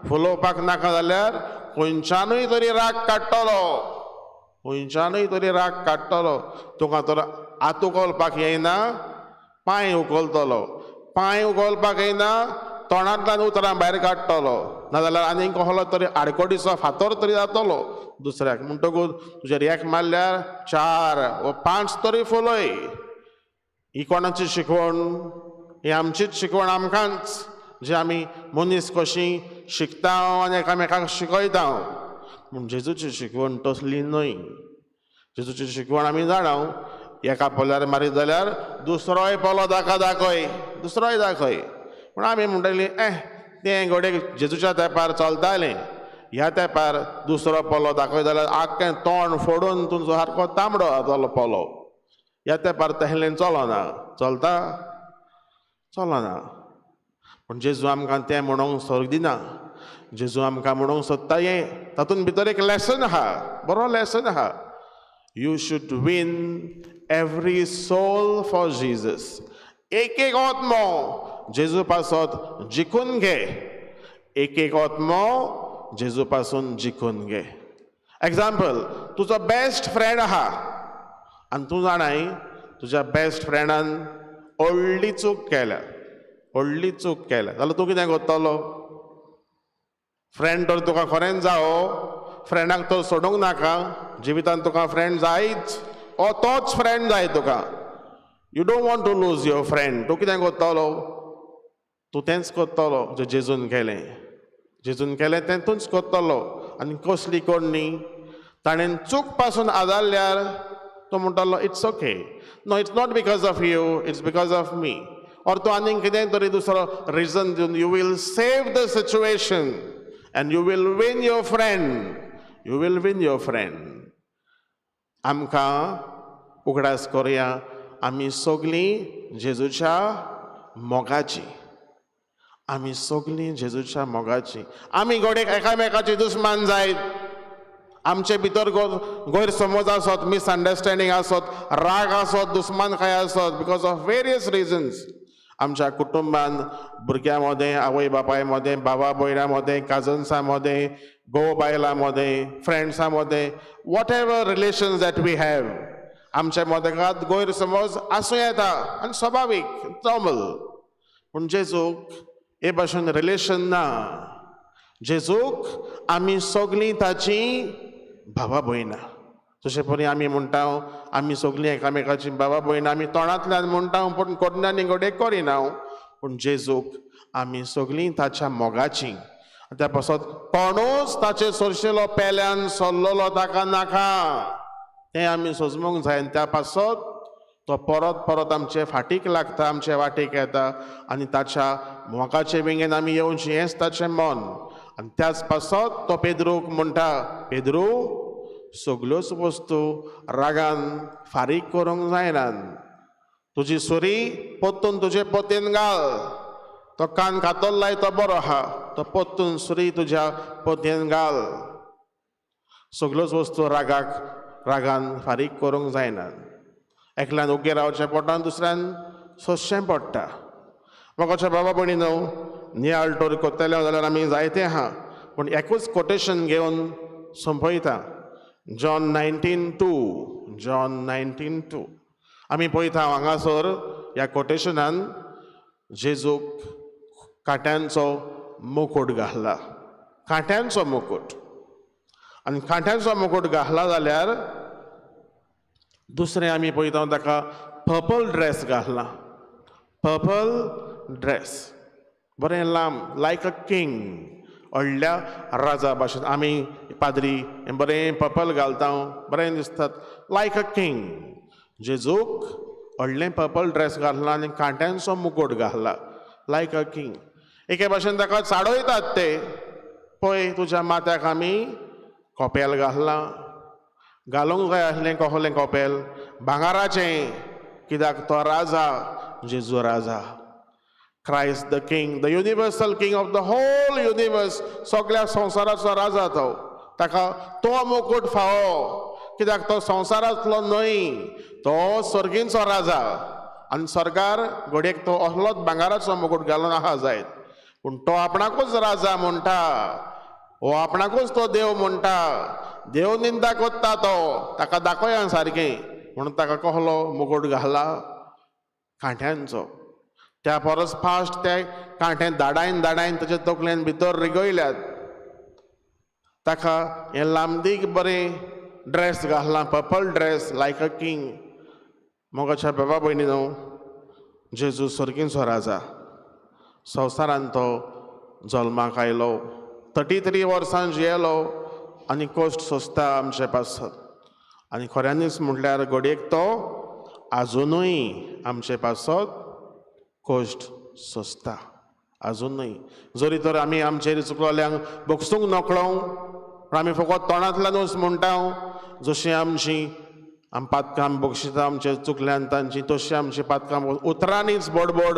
फुलोवपाक नाका जाल्यार खंयच्यानूय तरी राग काडटलो, खंयच्यानूय तरी राग काडटलो. तुका तर हात उखलपाक येयना, पांय उखलतलो, पांय उखलपाक येयना, तोंडांतल्यान उतरां भायर काडटलो, नाजाल्यार आनीक कसलो तरी आडकोडीचो फातर तरी जातलो दुसऱ्याक. म्हणटकूच तुजेर एक मारल्यार 4 वा 5 तरी फुलय. ही कोणाची शिकवण? ही आमचीच शिकवण, आमकांच, जे आमी मनीस कशी शिकता आनी एकामेकाक शिकयता. पूण जेजूची शिकवण तसली न्हय. जेजूची शिकवण आमी जाणा, एका पोल्यार मारीत जाल्यार दुसरोय पोलो ताका दाखय, दुसरोय दाखय. पूण आमी म्हणटली तें घोडे जेजूच्या तेंपार चलतालें, ह्या तेंपार दुसरो पोलो दाखय जाल्यार आख्खें तोंड फोडून तुमचो सारको तांबडो जातलो पोलो. ह्या तेंपार तहलें चलना, चलता चलना. पूण जेजू आमकां तें म्हणूंक सोर्ग दिना. जेजू आमकां म्हणूंक सोदता हें, तातूंत भितर एक लेसन आहा, बरो लेसन आहा. You should win every soul for Jesus. एक एक आत्मो जेजू पासत जिखून घे, एक एक आत्मो जेजू पासून जिखून घे. एग्जाम्पल, तुजो बेस्ट फ्रेंड आहा आनी तूं जाणाय तुज्या बेस्ट फ्रेंडान व्हडली चूक केल्या, व्हडली चूक केल्या, जाल्यार तूं कितें करतलो? फ्रेंड तर तुका खरेंच जावो, फ्रेंडाक तर सोडूंक नाका, जिवितान तुका फ्रेंड जायच, ओ तोच फ्रेंड जाय तुका. You don't want to lose your friend. तूं कितें करतलो? तूं तेंच करतलो जें जेजून केलें, जेजून केलें तें तूंच करतलो. आनी कसली करणी? ताणें चूक पासून आदारल्यार तो म्हणटलो it's okay, no it's not because of you, it's because of me. Or तूं आनीक कितें तरी दुसरो रिजन दिवन you will save the situation and you will win your friend, you will win your friend. आमकां उगडास करुया, आमी सगळीं जेजूच्या मोगाची, आमी सगळीं जेजूच्या मोगाची. आमी घोडेक एकामेकाची दुस्मान जायत, आमचे भितर गैरसमज आसत, मिसअंडरस्टँडींग आसत, राग आसत, दुस्मानकाय आसत, because of various reasons. आमच्या कुटुंबान भुरग्यां मदें, आवय बापाय मदें, बाबा भयणां मदें, काजन्सां मदें, घोव बायलां मदें, फ्रेंड्सां मदें, whatever relations that we have, आमच्या मदें गैरसमज आसूं येता आनी स्वाभावीक, नॉर्मल. पूण जेजूक हे भाशेन रिलेशन ना. जेजूक आमी सगळीं ताची भावा भयणां. जशें परी आमी म्हणटा आमी सगळीं एकामेकाची बाबा भयणां, आमी तोंडांतल्यान म्हणटा पूण कोडना आनी घडये करिना. पूण जेजूक आमी सगळीं ताच्या मोगाची. त्या पासत कोणूच ताचे सरशेलो पेल्यान सरलेलो ताका नाका, तें आमी सोजमूंक जाय. आनी त्या पासत तो परत परत आमचे फाटीक लागता, आमचे वाटेक येता आनी ताच्या मोगाचे विंगेन आमी येवचें, हेंच ताचें मन. आनी त्याच पासत तो पेद्रूक म्हणटा, पेद्रू सगल्योच वस्तू रागान फारीक करूंक जायना, तुजी सुरी परतून तुजे पोतेन घाल, तो कान कातरलाय तो बरो आहा, तो परतून सुरी तुज्या पोतयेन घाल. सगल्योच वस्तू रागाक रागान फारीक करूंक जायना. एकल्यान उगे रावचें पडटा, दुसऱ्यान सोंसचें पडटा. म्हाका बाबा भयणी न्हू, नियाळ टोर करतले जाल्यार आमी जायते आहा, पूण एकूच कोटेशन घेवन सोंपयता. John 19:2, John 19:2. आमी पळयता हांगासर ह्या कोटेशनान जेजूक कांट्यांचो मुकूट घातला, कांट्यांचो मुकूट. आनी कांट्यांचो मुकूट घातला जाल्यार दुसरें आमी पळयता ताका पर्पल ड्रेस घातला, पर्पल ड्रेस, बरें लांब, लायक अ किंग, व्हडल्या राजा भाशेन. आमी पाद्री बरें पर्पल घालता, बरें दिसतात, लायक अ किंग. जेजूक व्हडलें पर्पल ड्रेस घातला आनी कांट्यांचो मुकूट घातला, लायक अ किंग. एके भाशेन ताका चाडयतात ते, पळय तुज्या माथ्याक आमी कोपेल घातलां, घालूंक जाय आसलें कसलें कोपेल, भांगराचें, कित्याक तो राजा, जेजू राजा, Christ the king, the universal king of the whole universe, सगळ्या संवसाराचो राजा तो, ताका तो मुकूट फावो, कित्याक तो संवसारांतलो न्हय, तो सर्गींचो राजा. आनी सर्गार घडयेक तो असलोच भांगराचो मुकूट घालून आहा जायत. पूण तो आपणाकूच राजा म्हणटा, हो आपणाकूच तो देव म्हणटा, देव निंदा कोत्ता तो, ताका दाखोया सारकें म्हणून ताका कहलो मुगूट घाला कांट्यांचो. त्या परस फास्ट ते कांटे दाडायन दाडायन ताच्या तकलेन भितर रिगयल्यात. ताका हें लांबदीक बरें ड्रेस घातला, purple dress like a king. मोगाच्या बाबा भयणी न्हू, जेजू सर्गींचो राजा, संवसारान तो जल्माक आयलो, 33 वर्सां जियेलो आनी कश्ट सोंसता आमचे पासत. आनी खऱ्यांनीच म्हटल्यार घडयेक तो आजुनूय आमचे पासत कश्ट सोंसता, आजुनूय. जरी तर आमी आमचेर चुकलोल्यांक भोगसूंक नकळो, पूण आमी फकत तोंडांतल्यानूच म्हणटा, जशी आमची आम पातकां बक्षिता आमचे चुकल्यान तांची, तशी आमची पातकां उतरांनीच बोडबोड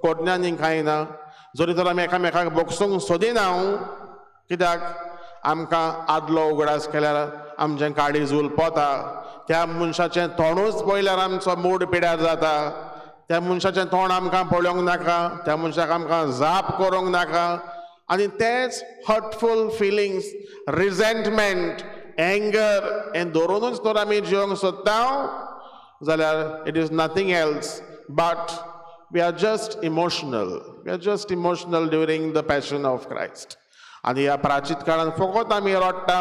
कोडण्यांनी कांय ना. जरी तर आमी एकामेकाक बक्षूंक सोदिना, कित्याक आमकां आदलो उगडास केल्यार आमचें काळीज उलपता, त्या मनशाचें तोंडूच पळयल्यार आमचो मूड पिड्यार जाता, त्या मनशाचें तोंड आमकां पळोवंक नाका, त्या मनशाक आमकां जाप करूंक नाका. आनी तेच हर्टफूल फिलिंग्स, रिझेंटमेंट, एंगर हें दवरुनूच तर आमी जिवंक सोदता जाल्यार it is nothing else but we are just emotional. We are just emotional during the passion of Christ. आनी ह्या प्राचीत काळान फकत आमी रडटा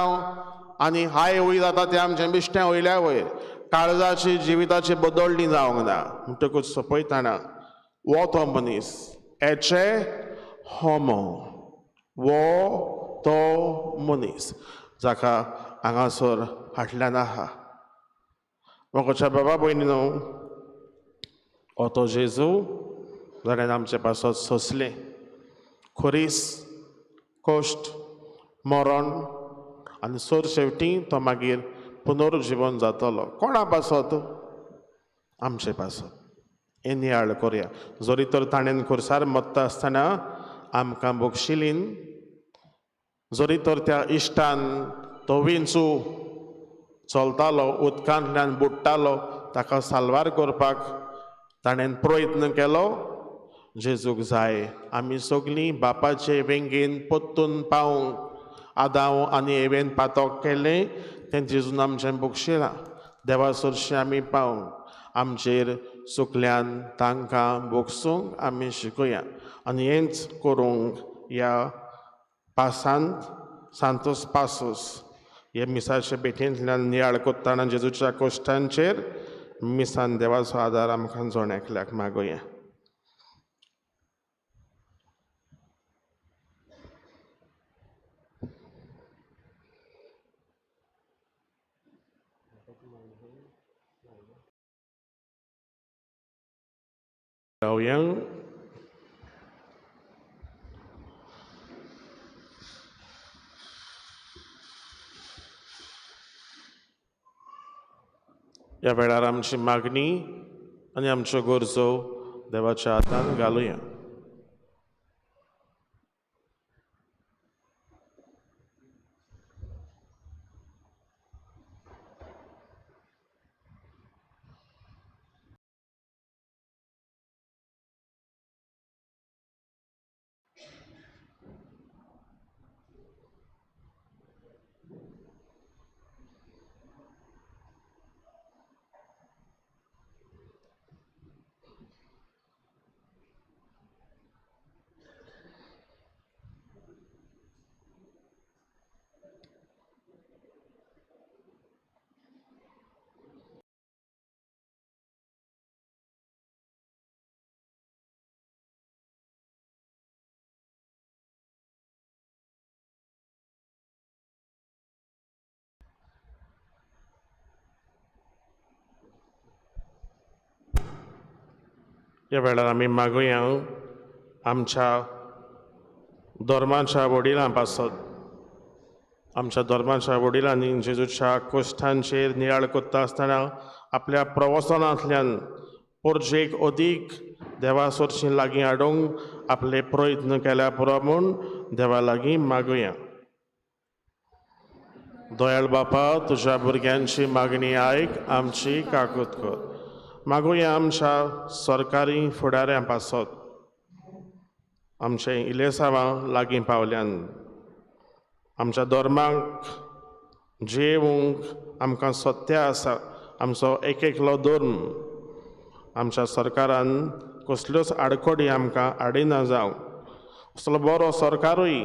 आनी हाय वयर जाता तें आमचें बिश्टें वयल्या वयर, काळजाची जिविताची बदलणी जावंक ना. म्हणटकूच सोंपयतना वो तो मनीस एचे होमो, वो तो मनीस जाका हांगासर हाडल्यान आहा. मोगाच्या बाबा भयणी न्हू, हो तो जेजू जाणें आमचे पासत सोंसलें खुरीस, कश्ट, मरण आनी सर शेवटी तो मागीर पुनर्जिवन जातलो. कोणा पासत? आमचे पासत. हें नियाळ करया. जरी तर ताणें खुर्सार मत्ता आसतना आमकां बक्षिलीन, जरी तर त्या इश्टान तो विंचू चलतालो, उदकांतल्यान बुडटालो, ताका साल्वार करपाक ताणें प्रयत्न केलो. जेजूक जाय आमी सगळीं बापाचे वेंगेन परतून पावूंक. आदांव आनी एवेन पातक केलें तें जेजून आमचें बक्षिलां. देवा सरशीं आमी पावूंक, आमचेर चुकल्यान तांकां भोगसूंक आमी शिकया. आनी हेंच करूंक ह्या पासांत सांतोस पासोस हे मिसाचे भेटेंतल्यान नियाळ कोत्ताना जेजूच्या कश्टांचेर मिसान देवाचो आदार आमकां जण एकल्याक मागोया. रावया. ह्या वेळार आमची मागणी आनी आमच्यो गरजो देवाच्या हातान घालुया. ह्या वेळार आमी मागुया आमच्या धर्माच्या वडिलां पासत. आमच्या धर्माच्या वडिलांनी जेजूच्या कोश्टांचेर नियाळ करता आसतना आपल्या प्रवसनांतल्यान पोरजेक अदीक देवा सरशीं लागीं हाडूंक आपले प्रयत्न केल्या पुरो म्हूण देवा लागीं मागुया. दयाळ बापा, तुज्या भुरग्यांची मागणी आयक, आमची काकूत कर. मागुया आमच्या सरकारी फुडाऱ्यां पासत. आमचें इलेसांवां लागीं पावल्यान. आमच्या धर्माक जियेवंक आमकां सत्य आसा. आमचो एक एकलो धर्म आमच्या सरकारान कसल्योच आडखळी आमकां हाडिना जावं, असलो बरो सरकारूय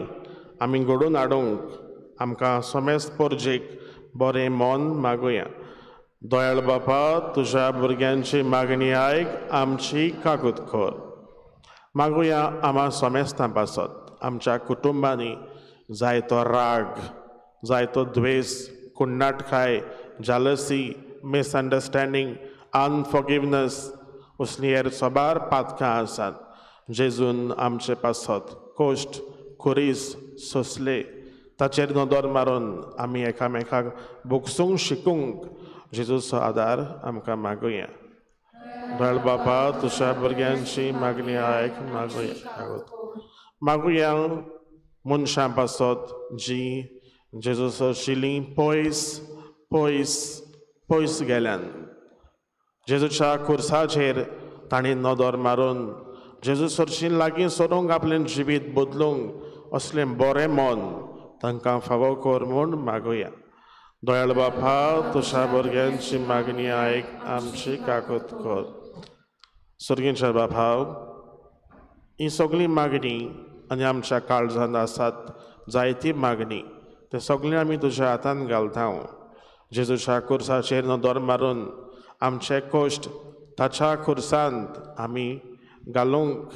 आमी घडोवन हाडूंक आमकां समेस्त परजेक बरें मन मागुया. दयाळ बापा, तुज्या भुरग्यांची मागणी आयक, आमची कागूत कर. मागुया आमा समेस्तां पासत आमच्या कुटुंबांनी जायतो राग, जायतो द्वेस, कुण्णाटकाय, जालसी, मिसअंडरस्टँडींग, अनफॉरगिवनस असलीं हेर साबार पातकां आसात. जेजून आमचे पासत कश्ट खुरीस सोंसले, ताचेर नदर मारून आमी एकामेकाक भोगसूंक शिकूंक जेजूचो आदार आमकां मागुया. दयाळ बापा, तुज्या भुरग्यांची मागणी आयक, मागुया. मागुया मनशां पासत जी जेजू सरशिलीं पयस पयस पयस गेल्यान. जेजूच्या खुर्साचेर तांणी नदर मारून जेजू सरशीं लागीं सरूंक आपलें जिवीत बदलूंक असलें बरें मन तांकां फावो कर म्हूण मागुया. दयाळ बापा, तुज्या भुरग्यांची मागणी आयक, आमची काकूत कर. सर्गींच्या बापा, ही सगळी मागणी आनी आमच्या काळजांत आसात जायती मागणी, ते सगळें आमी तुज्या हातान घालता. जेजूच्या खुर्साचेर नदर मारून आमचे कश्ट ताच्या खुर्सांत आमी घालूंक,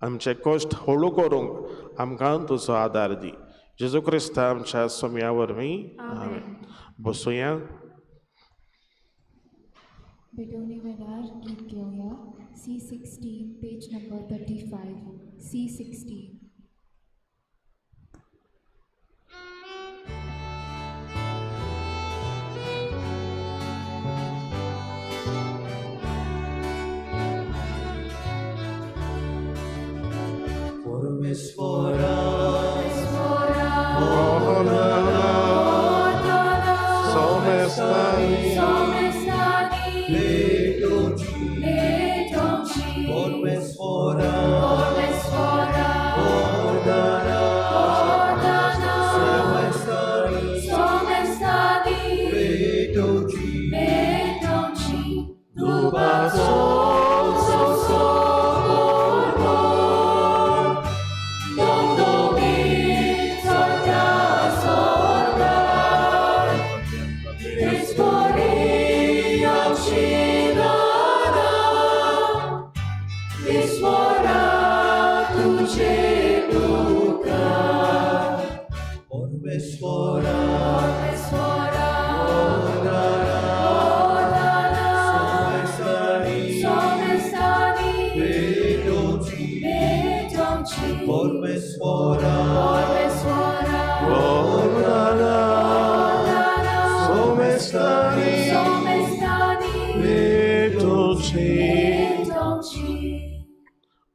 आमचे कश्ट हळू करूंक आमकां तुजो आदार दी. जेजू क्रिस्ता आमच्या सोम्या वरवीं आमेन. बसुया. भेटवणे वेळार गीत घेवया. C16 page number 35. C16.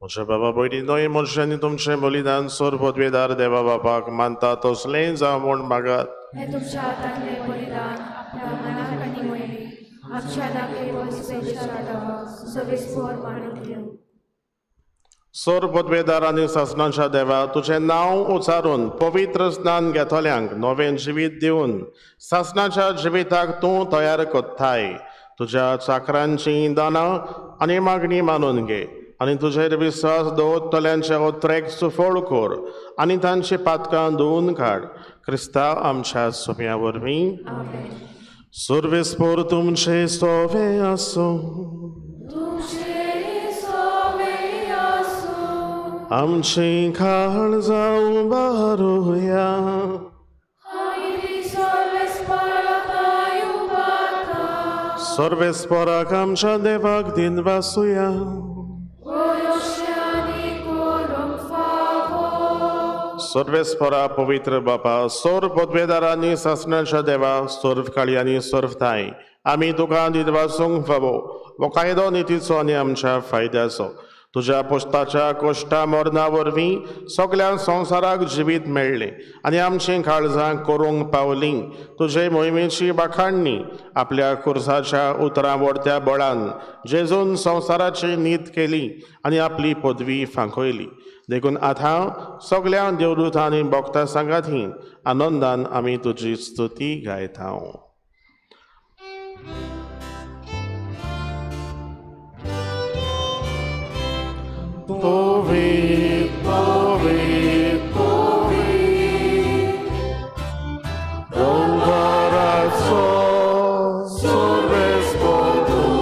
म्हज्या बाबा भयणीनो, मनशांनी तुमचें बलिदान सोर पदवेदार देवा बापाक मानता तसलें जावं म्हूण मागात. हें तुमच्या हातांतलें बलिदान आपल्या मनाक आनी वयली आमच्या दाखले सवेस्पोर मानून घेवं. सोर पदवेदार आनी सासणाच्या देवा, तुजें नांव उचारून पवित्र स्नान घेतल्यांक नवें जिवीत दिवन सासणाच्या जिविताक तूं तयार करताय. तुज्या चाकरांची दानां आनी मागणी मानून घे आनी तुजेर विस्वास दवरतल्यांचे ओत्रेक सुफळ कर आनी तांची पातकां धुवून काड. क्रिस्ता आमच्या सोम्या वरवीं. सर्वेस्पोर तुमचे सोवे आसूं. आमची खाळ जावं बारुया. सर्वेस्पोराक आमच्या देवाक दिन वासुया. सर्वेस्परा पवित्र बापा, सोर पदवेदारांनी सासणाच्या देवा, सर्व काळयांनी सर्व थांय आमी तुका दिनवासूंक फावो हो कायदो नितीचो आनी आमच्या फायद्याचो. तुज्या पोस्ताच्या कोश्टा मरणा वरवीं सगळ्या संवसाराक जिवीत मेळ्ळें आनी आमचीं काळजां करूंक पावलीं. तुजे मोहिमेची बाखाणणी आपल्या कुर्साच्या उतरां वडत्या बळान जेजून संवसाराची नीत केली आनी आपली पदवी फांकयली. देखून आतां सगळ्या देवदूतां आनी भक्तां सांगाती आनंदान आमी तुजी स्तुती गायता. पवित्र पवित्र पवित्र डोंगराचो सर्वेस्पर तूं,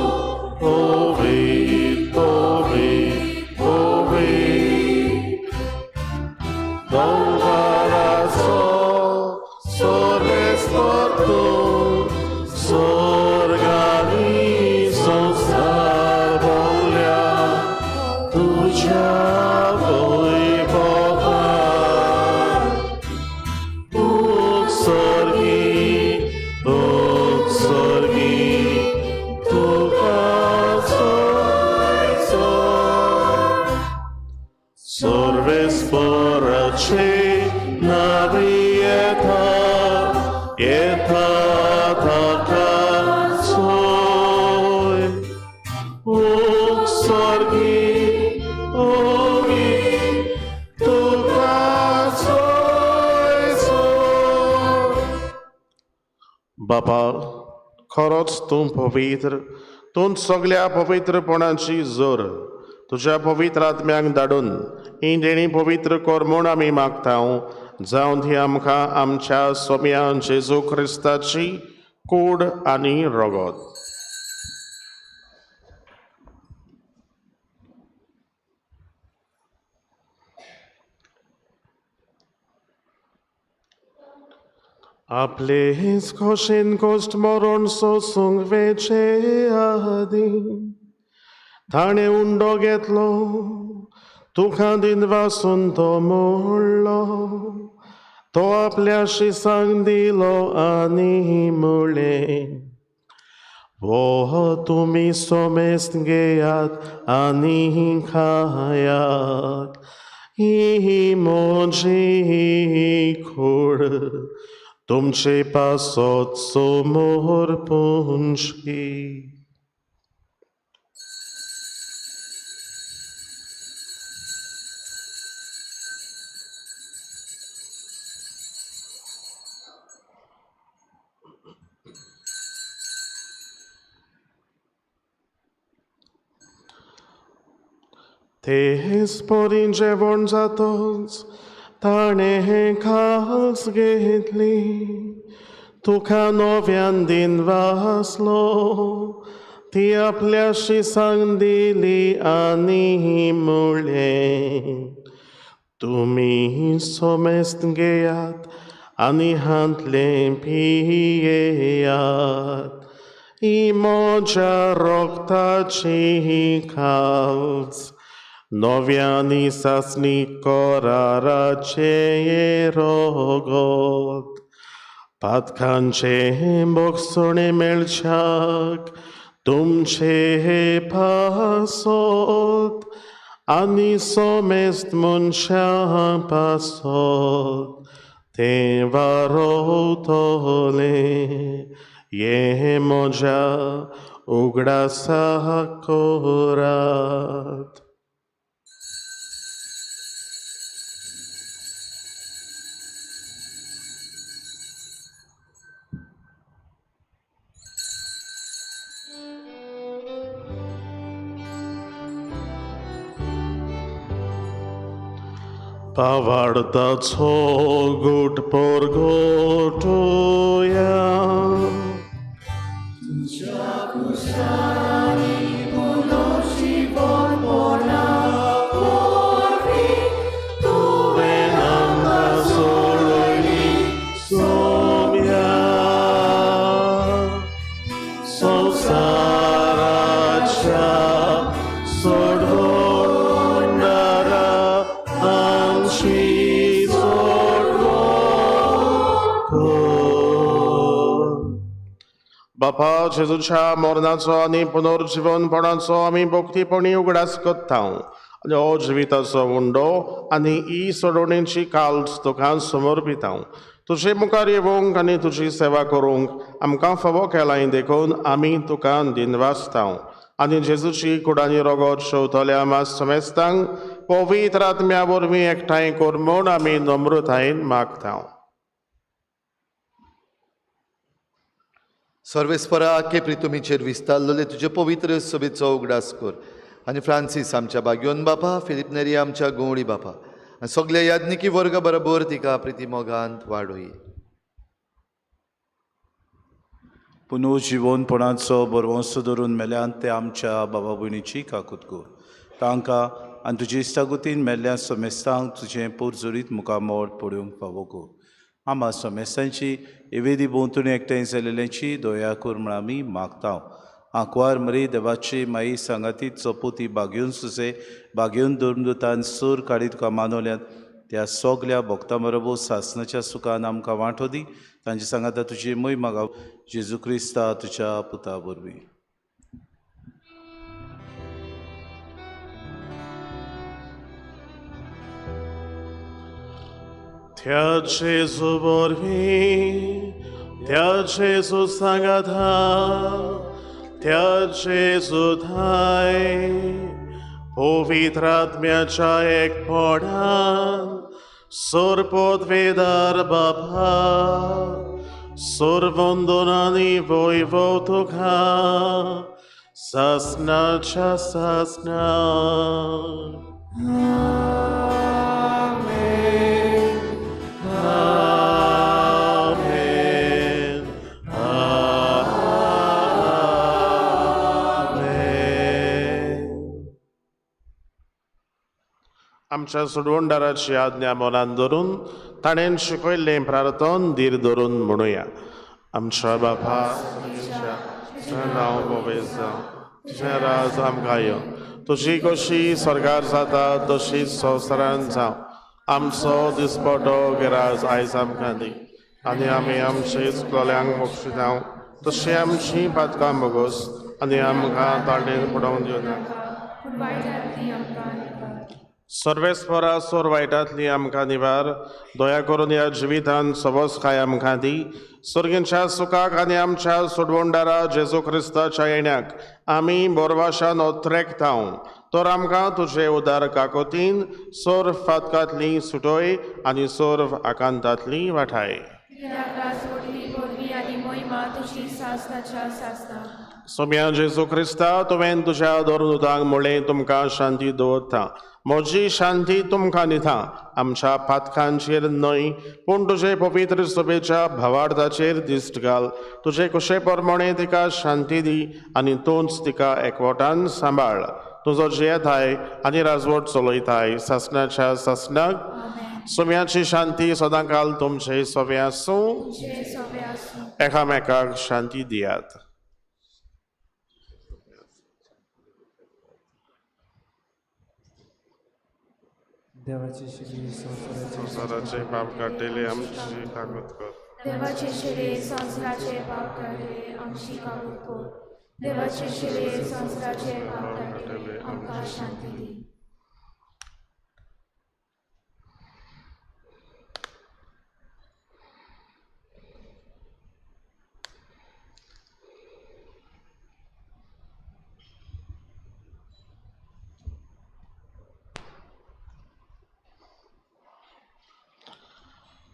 पवित्र पवित्र पवित्र डोंगराचो सर्वेस्पर तूं, स्वर्ग आनी संवसार भोंवल्या तुज्या वैभवान. उत्सर्गी उत्सर्गी तुका सर्वेस्पराचे नावी येता येता ताका सोय. उत्सर्गी ओगी तुका सोय सोय. बापा, खरोच तूं पवित्र, तूं सगळ्या पवित्रपणाची जोर. तुज्या पवित्र आत्म्याक धाडून ही देणी पवित्र कर म्हूण आमी मागता. जावन ती आमकां आमच्या सोम्या जेजू क्रिस्ताची कूड आनी रगत. आपलेच खोशेन कोश्ट मरण सोसूंक वेचे आदीं ताणें उंडो घेतलो, तुका दिनवासून तो मोडलो, तो आपल्या शिसांक दिलो आनी म्हणलें, वो तुमी सोमेस्त घेयात आनी खायात, ही म्हजी कूड तुमचे पासत समोर पुंशी. तेच परी जेवण जातच ताणें खास घेतली, तुका नव्यान दिनवासलो, ती आपल्या शिसांक दिली आनी म्हणलें, तुमी सोमेस्त घेयात आनी हांतलें पियेयात, ही म्हज्या रक्ताची खास नव्यानी सासणी कराराचें रगत. पातकांचे भोगसणे मेळच्याक तुमचे पासत आनी सोमेस्त मनशां पासत तें वारोवतलें. हें म्हज्या उगडासा करात. पावाडताचो गुट परगटुया, तुज्या कुशांनी पुलो जिवनपणा वरवीं तुवें आमकां सोडयली सोम्या. संवसाराच्या सोडवणारा आमची सोडवण कर. बापा जेजूच्या मरणाचो आनी पुनर्जिवनपणाचो आमी भक्तीपणी उगडास करता आनी हो जिविताचो उंडो आनी ही सोडवणेची काल्स तुका समर्पिता. तुजे मुखार येवंक आनी तुजी सेवा करूंक आमकां फावो केलाय देखून आमी तुका दिनवासता. आनी जेजूची कुडांनी रगत शेवतल्या मास समेस्तांक पवित्र आत्म्या वरवीं एकठांय कर म्हूण आमी नम्रतायेन मागता. सर्वेस्परा केपरी तुमीचेर विस्तारलेले तुजे पवित्र सभेचो उगडास कर आनी फ्रांसीस आमच्या बाग्योन बापा, फिलीप नेरी आमच्या गवळी बापा आनी सगल्या याज्ञिकी वर्ग बरोबर तिका प्रिती मोगांत वाडोय. पुनर्जिवनपणाचो बरवंसो धरून मेल्यान ते आमच्या बाबा भयणीची काकूत कर. तांकां आनी तुजे इश्टागतीन मेल्ल्या समेस्तांक तुजें पोरजोरीत मुखामळ पळोवंक फावो कर. आमा समेस्तांची एवेदी भोंवतणी एकठांय जाल्ल्याची दया कर म्हूण आमी मागता. आंकवार मरी देवाची माई सांगाती चपोती बागेवन सुसे बागेवन धर्मदूतान सूर काडी तुका मानवल्यात त्या सगल्या भक्तां बरोबर सासनाच्या सुखान आमकां वांटो दी. तांचे सांगाता तुजी मोय मागा जेजू क्रिस्ता तुज्या पुता वरवीं. त्या जेजू वरवीं, त्या जेजू सांगाता, त्या जेजू थाय पवित्र आत्म्याच्या एकपणान सोरपोतवेदार बापा सोरवंदनानी वैभव तुका सासनाच्या सासना. आमेन, आमेन, आमेन. आमच्या सोडवणदाराची आज्ञा मनान धरून ताणें शिकयल्लें प्रार्थन धीर धरून म्हणुया. आमच्या बापा, तुजें नांव पवित्र जावं, तुजें राज आमकां येवं, तुजी कशी स्वर्गार जाता तशीच संवसारांत जावं. आमचो दिसपटो गिराज आयज आमकां दी आनी आमी आमचे चुकलोल्यांक मोक्षितांव तशी आमची पातकां भोगोस आनी आमकां तांडेन पडोवंक दिवनाका. सर्वेस्परा सोर वायटांतली आमकां निवार, दया करून ह्या जिवितान सवस काय आमकां दी. सर्गींच्या सुखाक आनी आमच्या सोडवणदारा जेजू क्रिस्ताच्या येण्याक आमी बोरवाशान ओत्रेकता. तर आमकां तुजे उदार काकोतीन सोर फातकांतली सुटोय आनी सोर आकांतांतली वाठाय. सोम्या जेजू क्रिस्ता, तुवें तुज्या धर्मदूतांक म्हणलें, तुमकां शांती दवरता, म्हजी शांती तुमकां दिता. आमच्या पातकांचेर न्हय पूण तुजे पवित्र सभेच्या भावार्थाचेर दिश्ट घाल. तुजे कुशे प्रमाणे तिका शांती दी आनी तूंच तिका एकवटान सांबाळ. तुजो जियेताय आनी राजवट चलयताय सासनाच्या सासनाक. सोम्याची शांती सदांकाल तुमचे सोवे आसूं. एकामेकाक शांती दियात. देवाचे शिरे संवसाराचे पाप काडटले आमची काकूत कर. देवाचे शिरे संवसाराचे पाप काडटले आमची काकूत कर. देवाचे शिरे संवसाराचे पाप काडटले आमकां शांती दी.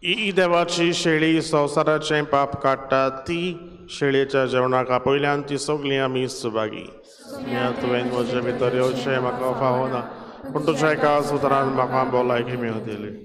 ही देवाची शेळी संवसाराचें पाप काडटा ती शेळयेच्या जेवणाक आपयल्यान ती सगळीं आमी सुभागी. तुवें म्हजे भितर येवचें म्हाका फावना पूण तुज्या एका सुत्रान म्हाका भलायकी मेळटली.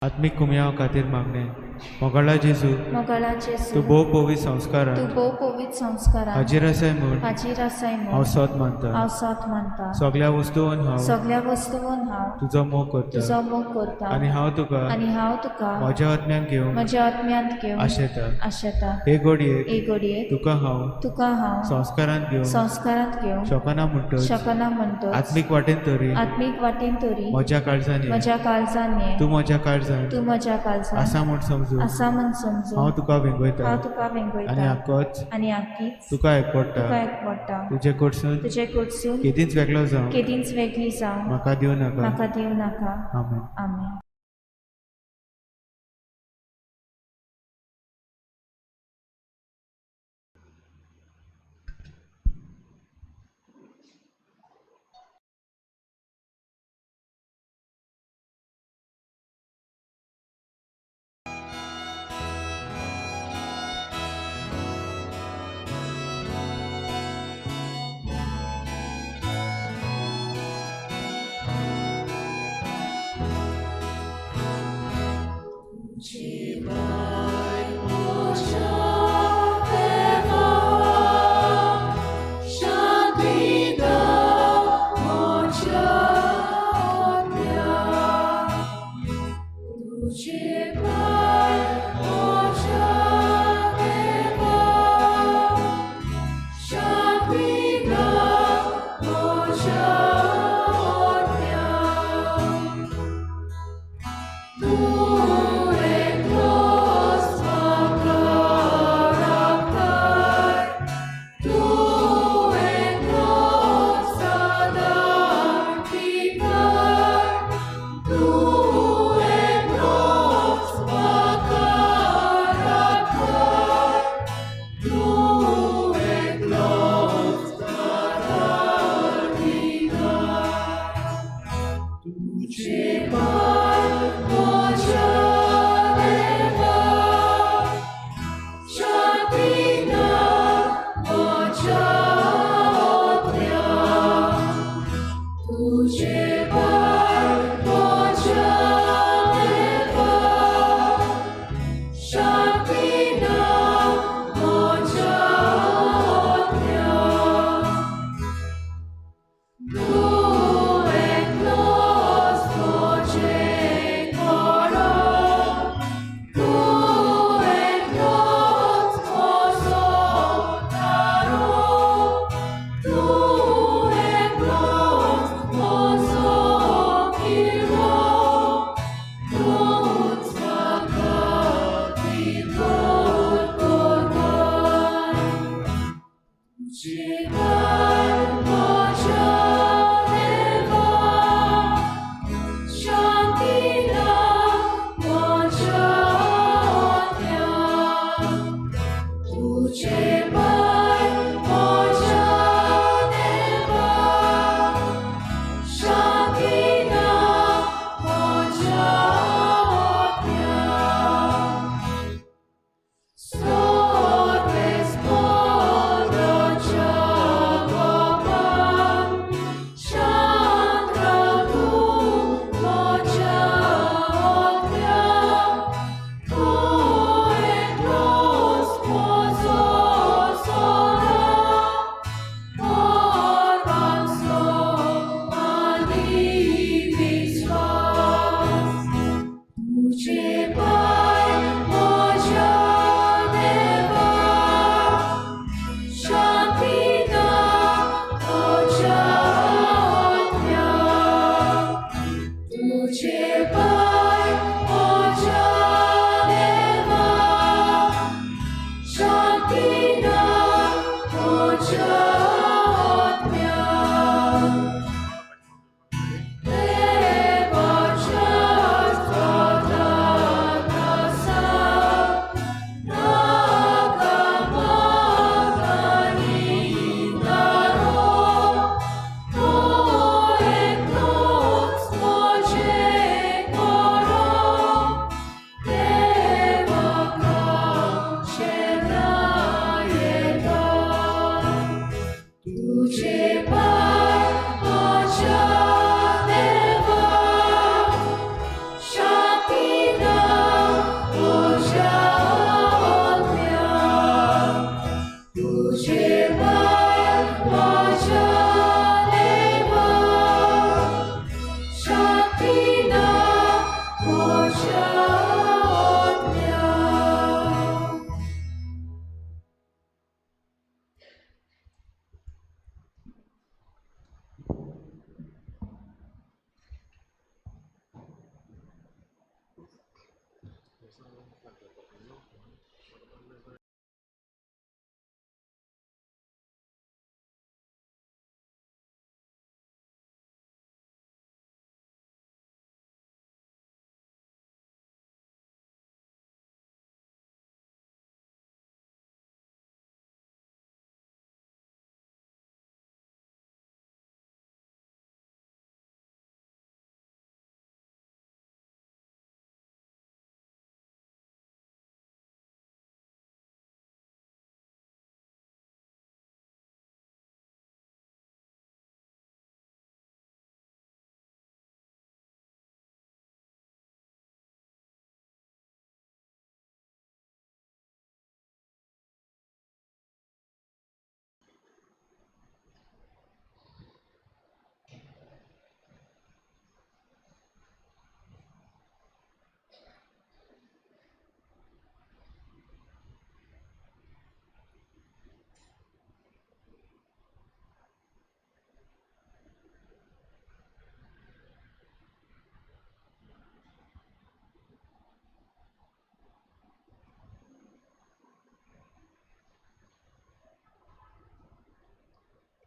आत्मीक कुमयांव खातीर मागणें. मोगाळा जेजू, मोगाळा जेजू, तूं भोव पवित्र संस्कारान तूं भोव पवित्र संस्कारान हाजीर आसाय म्हूण हाजीर आसाय म्हूण हांव सोत मानता. हांव सोत मानता. सगळ्या वस्तून हांव सगळ्या वस्तून हांव तुजो मोग करता. तुजो मोग करता. आनी हांव तुका आनी हांव तुका म्हज्या आत्म्यान घेवन म्हज्या आत्म्यांत घेवन आशेता. आशेता. हे घडयेक हे घडयेक तुका हांव तुका हांव संस्कारांत घेवन संस्कारांत घेवन शकना म्हणटच शकना म्हणटच आत्मीक वाटेन तरी आत्मीक वाटेन तरी म्हज्या काळजान ये. म्हज्या काळजान ये. तूं म्हज्या काळजान तूं म्हज्या काळजान आसा म्हूण समजून आसा म्हूण समजून हांव तुका वेंगयता. हांव तुका वेंगयता. आनी आकोच आनी आकीच तुका एकवडटा. तुका एकवडटा. तुजे कडसून तुजे कडसून केदींच वेगळो जावं केदींच वेगळी जावं म्हाका दिवं नाका. म्हाका दिवं नाका. आमेन. आमेन. Oh,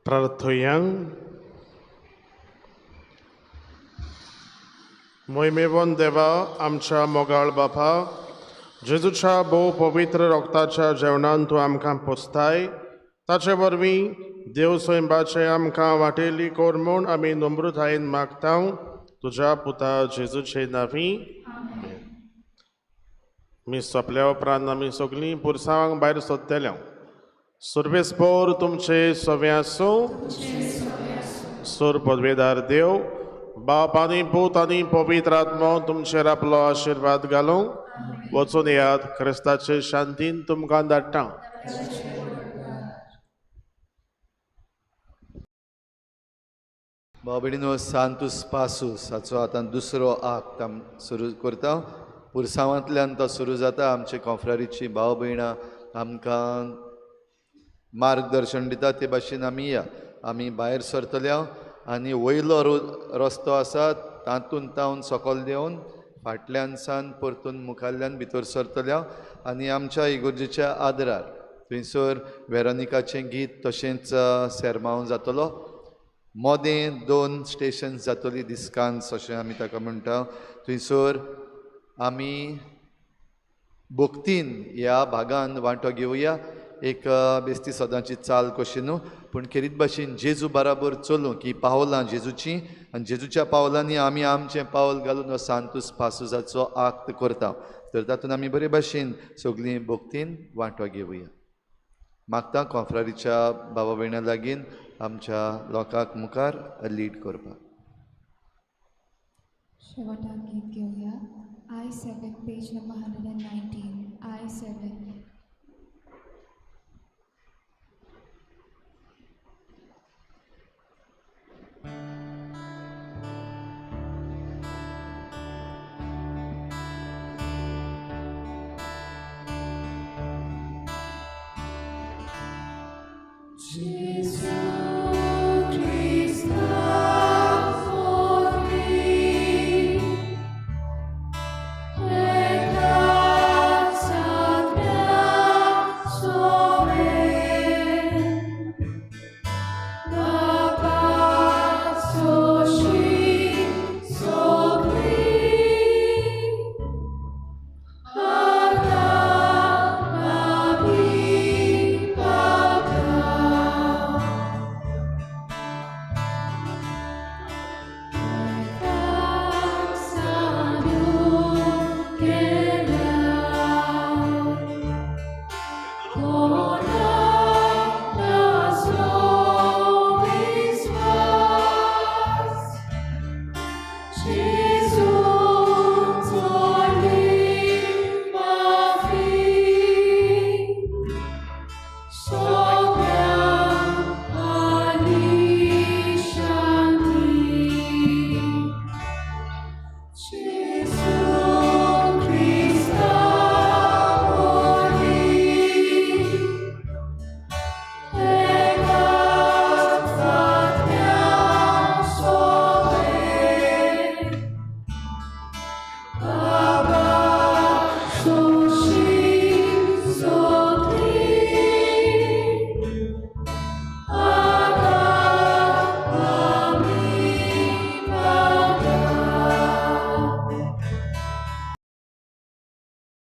प्रार्थोयांग मोहिमेवन देवा आमच्या मोगाळ बापा जेजूच्या भोव पवित्र रोगताच्या जेवणान तूं आमकां पोसताय ताचे वरवीं देव स्वयंबाचे आमकां वाटेली कोर म्हूण आमी नम्रतायेन मागता तुज्या पुता जेजूचे नांवी. मीस सोंपल्या उपरांत आमी सगळीं पुरसांवांक भायर सोदतले. सुर्वेस्पोर तुमचे सवे आसूं. सूर पदवेदार देव बाप आनी पूत आनी पवित्र आत्मो तुमचेर आपलो आशिर्वाद घालूं. वचून येयात, क्रिस्ताचे शांतीन तुमकां धाडटा. भाव भयणीनो, सांतूस पासूस हाचो आतां दुसरो आक्त आम सुरू करता. पुरसांवांतल्यान तो सुरू जाता. आमचे कॉफ्रारीची भाव भयणां आमकां मार्गदर्शन दिता ते भाशेन आमी या. आमी भायर सरतले आनी वयलो रस्तो आसा तातूंत तावन सकयल देंवन फाटल्यान सान परतून मुखाल्ल्यान भितर सरतले आनी आमच्या इगोर्जेच्या आदरार थंयसर वेरोनिकाचें गीत तशेंच सेरमांव जातलो. मोदें 2 स्टेशन जातली, दिस्कांस अशें आमी ताका म्हणटा. थंयसर आमी भक्तीन ह्या भागान वांटो घेवया. एक बेस्ती सदांची चाल कशी न्हू, पूण खेरीत भाशेन जेजू बराबर चलूं की पावलां जेजूची आनी जेजूच्या पावलांनी आमी आमचें पावल घालून हो सांतूस पासूसाचो आक्त करता. तर तातूंत आमी बरे भाशेन सगळीं भक्तीन वांटो घेवया. मागता कॉफ्रारीच्या बाबा भयणां लागीं आमच्या लोकांक मुखार लीड करपाक. शेवटाक गीत घेवया. I7 page number 119. I7.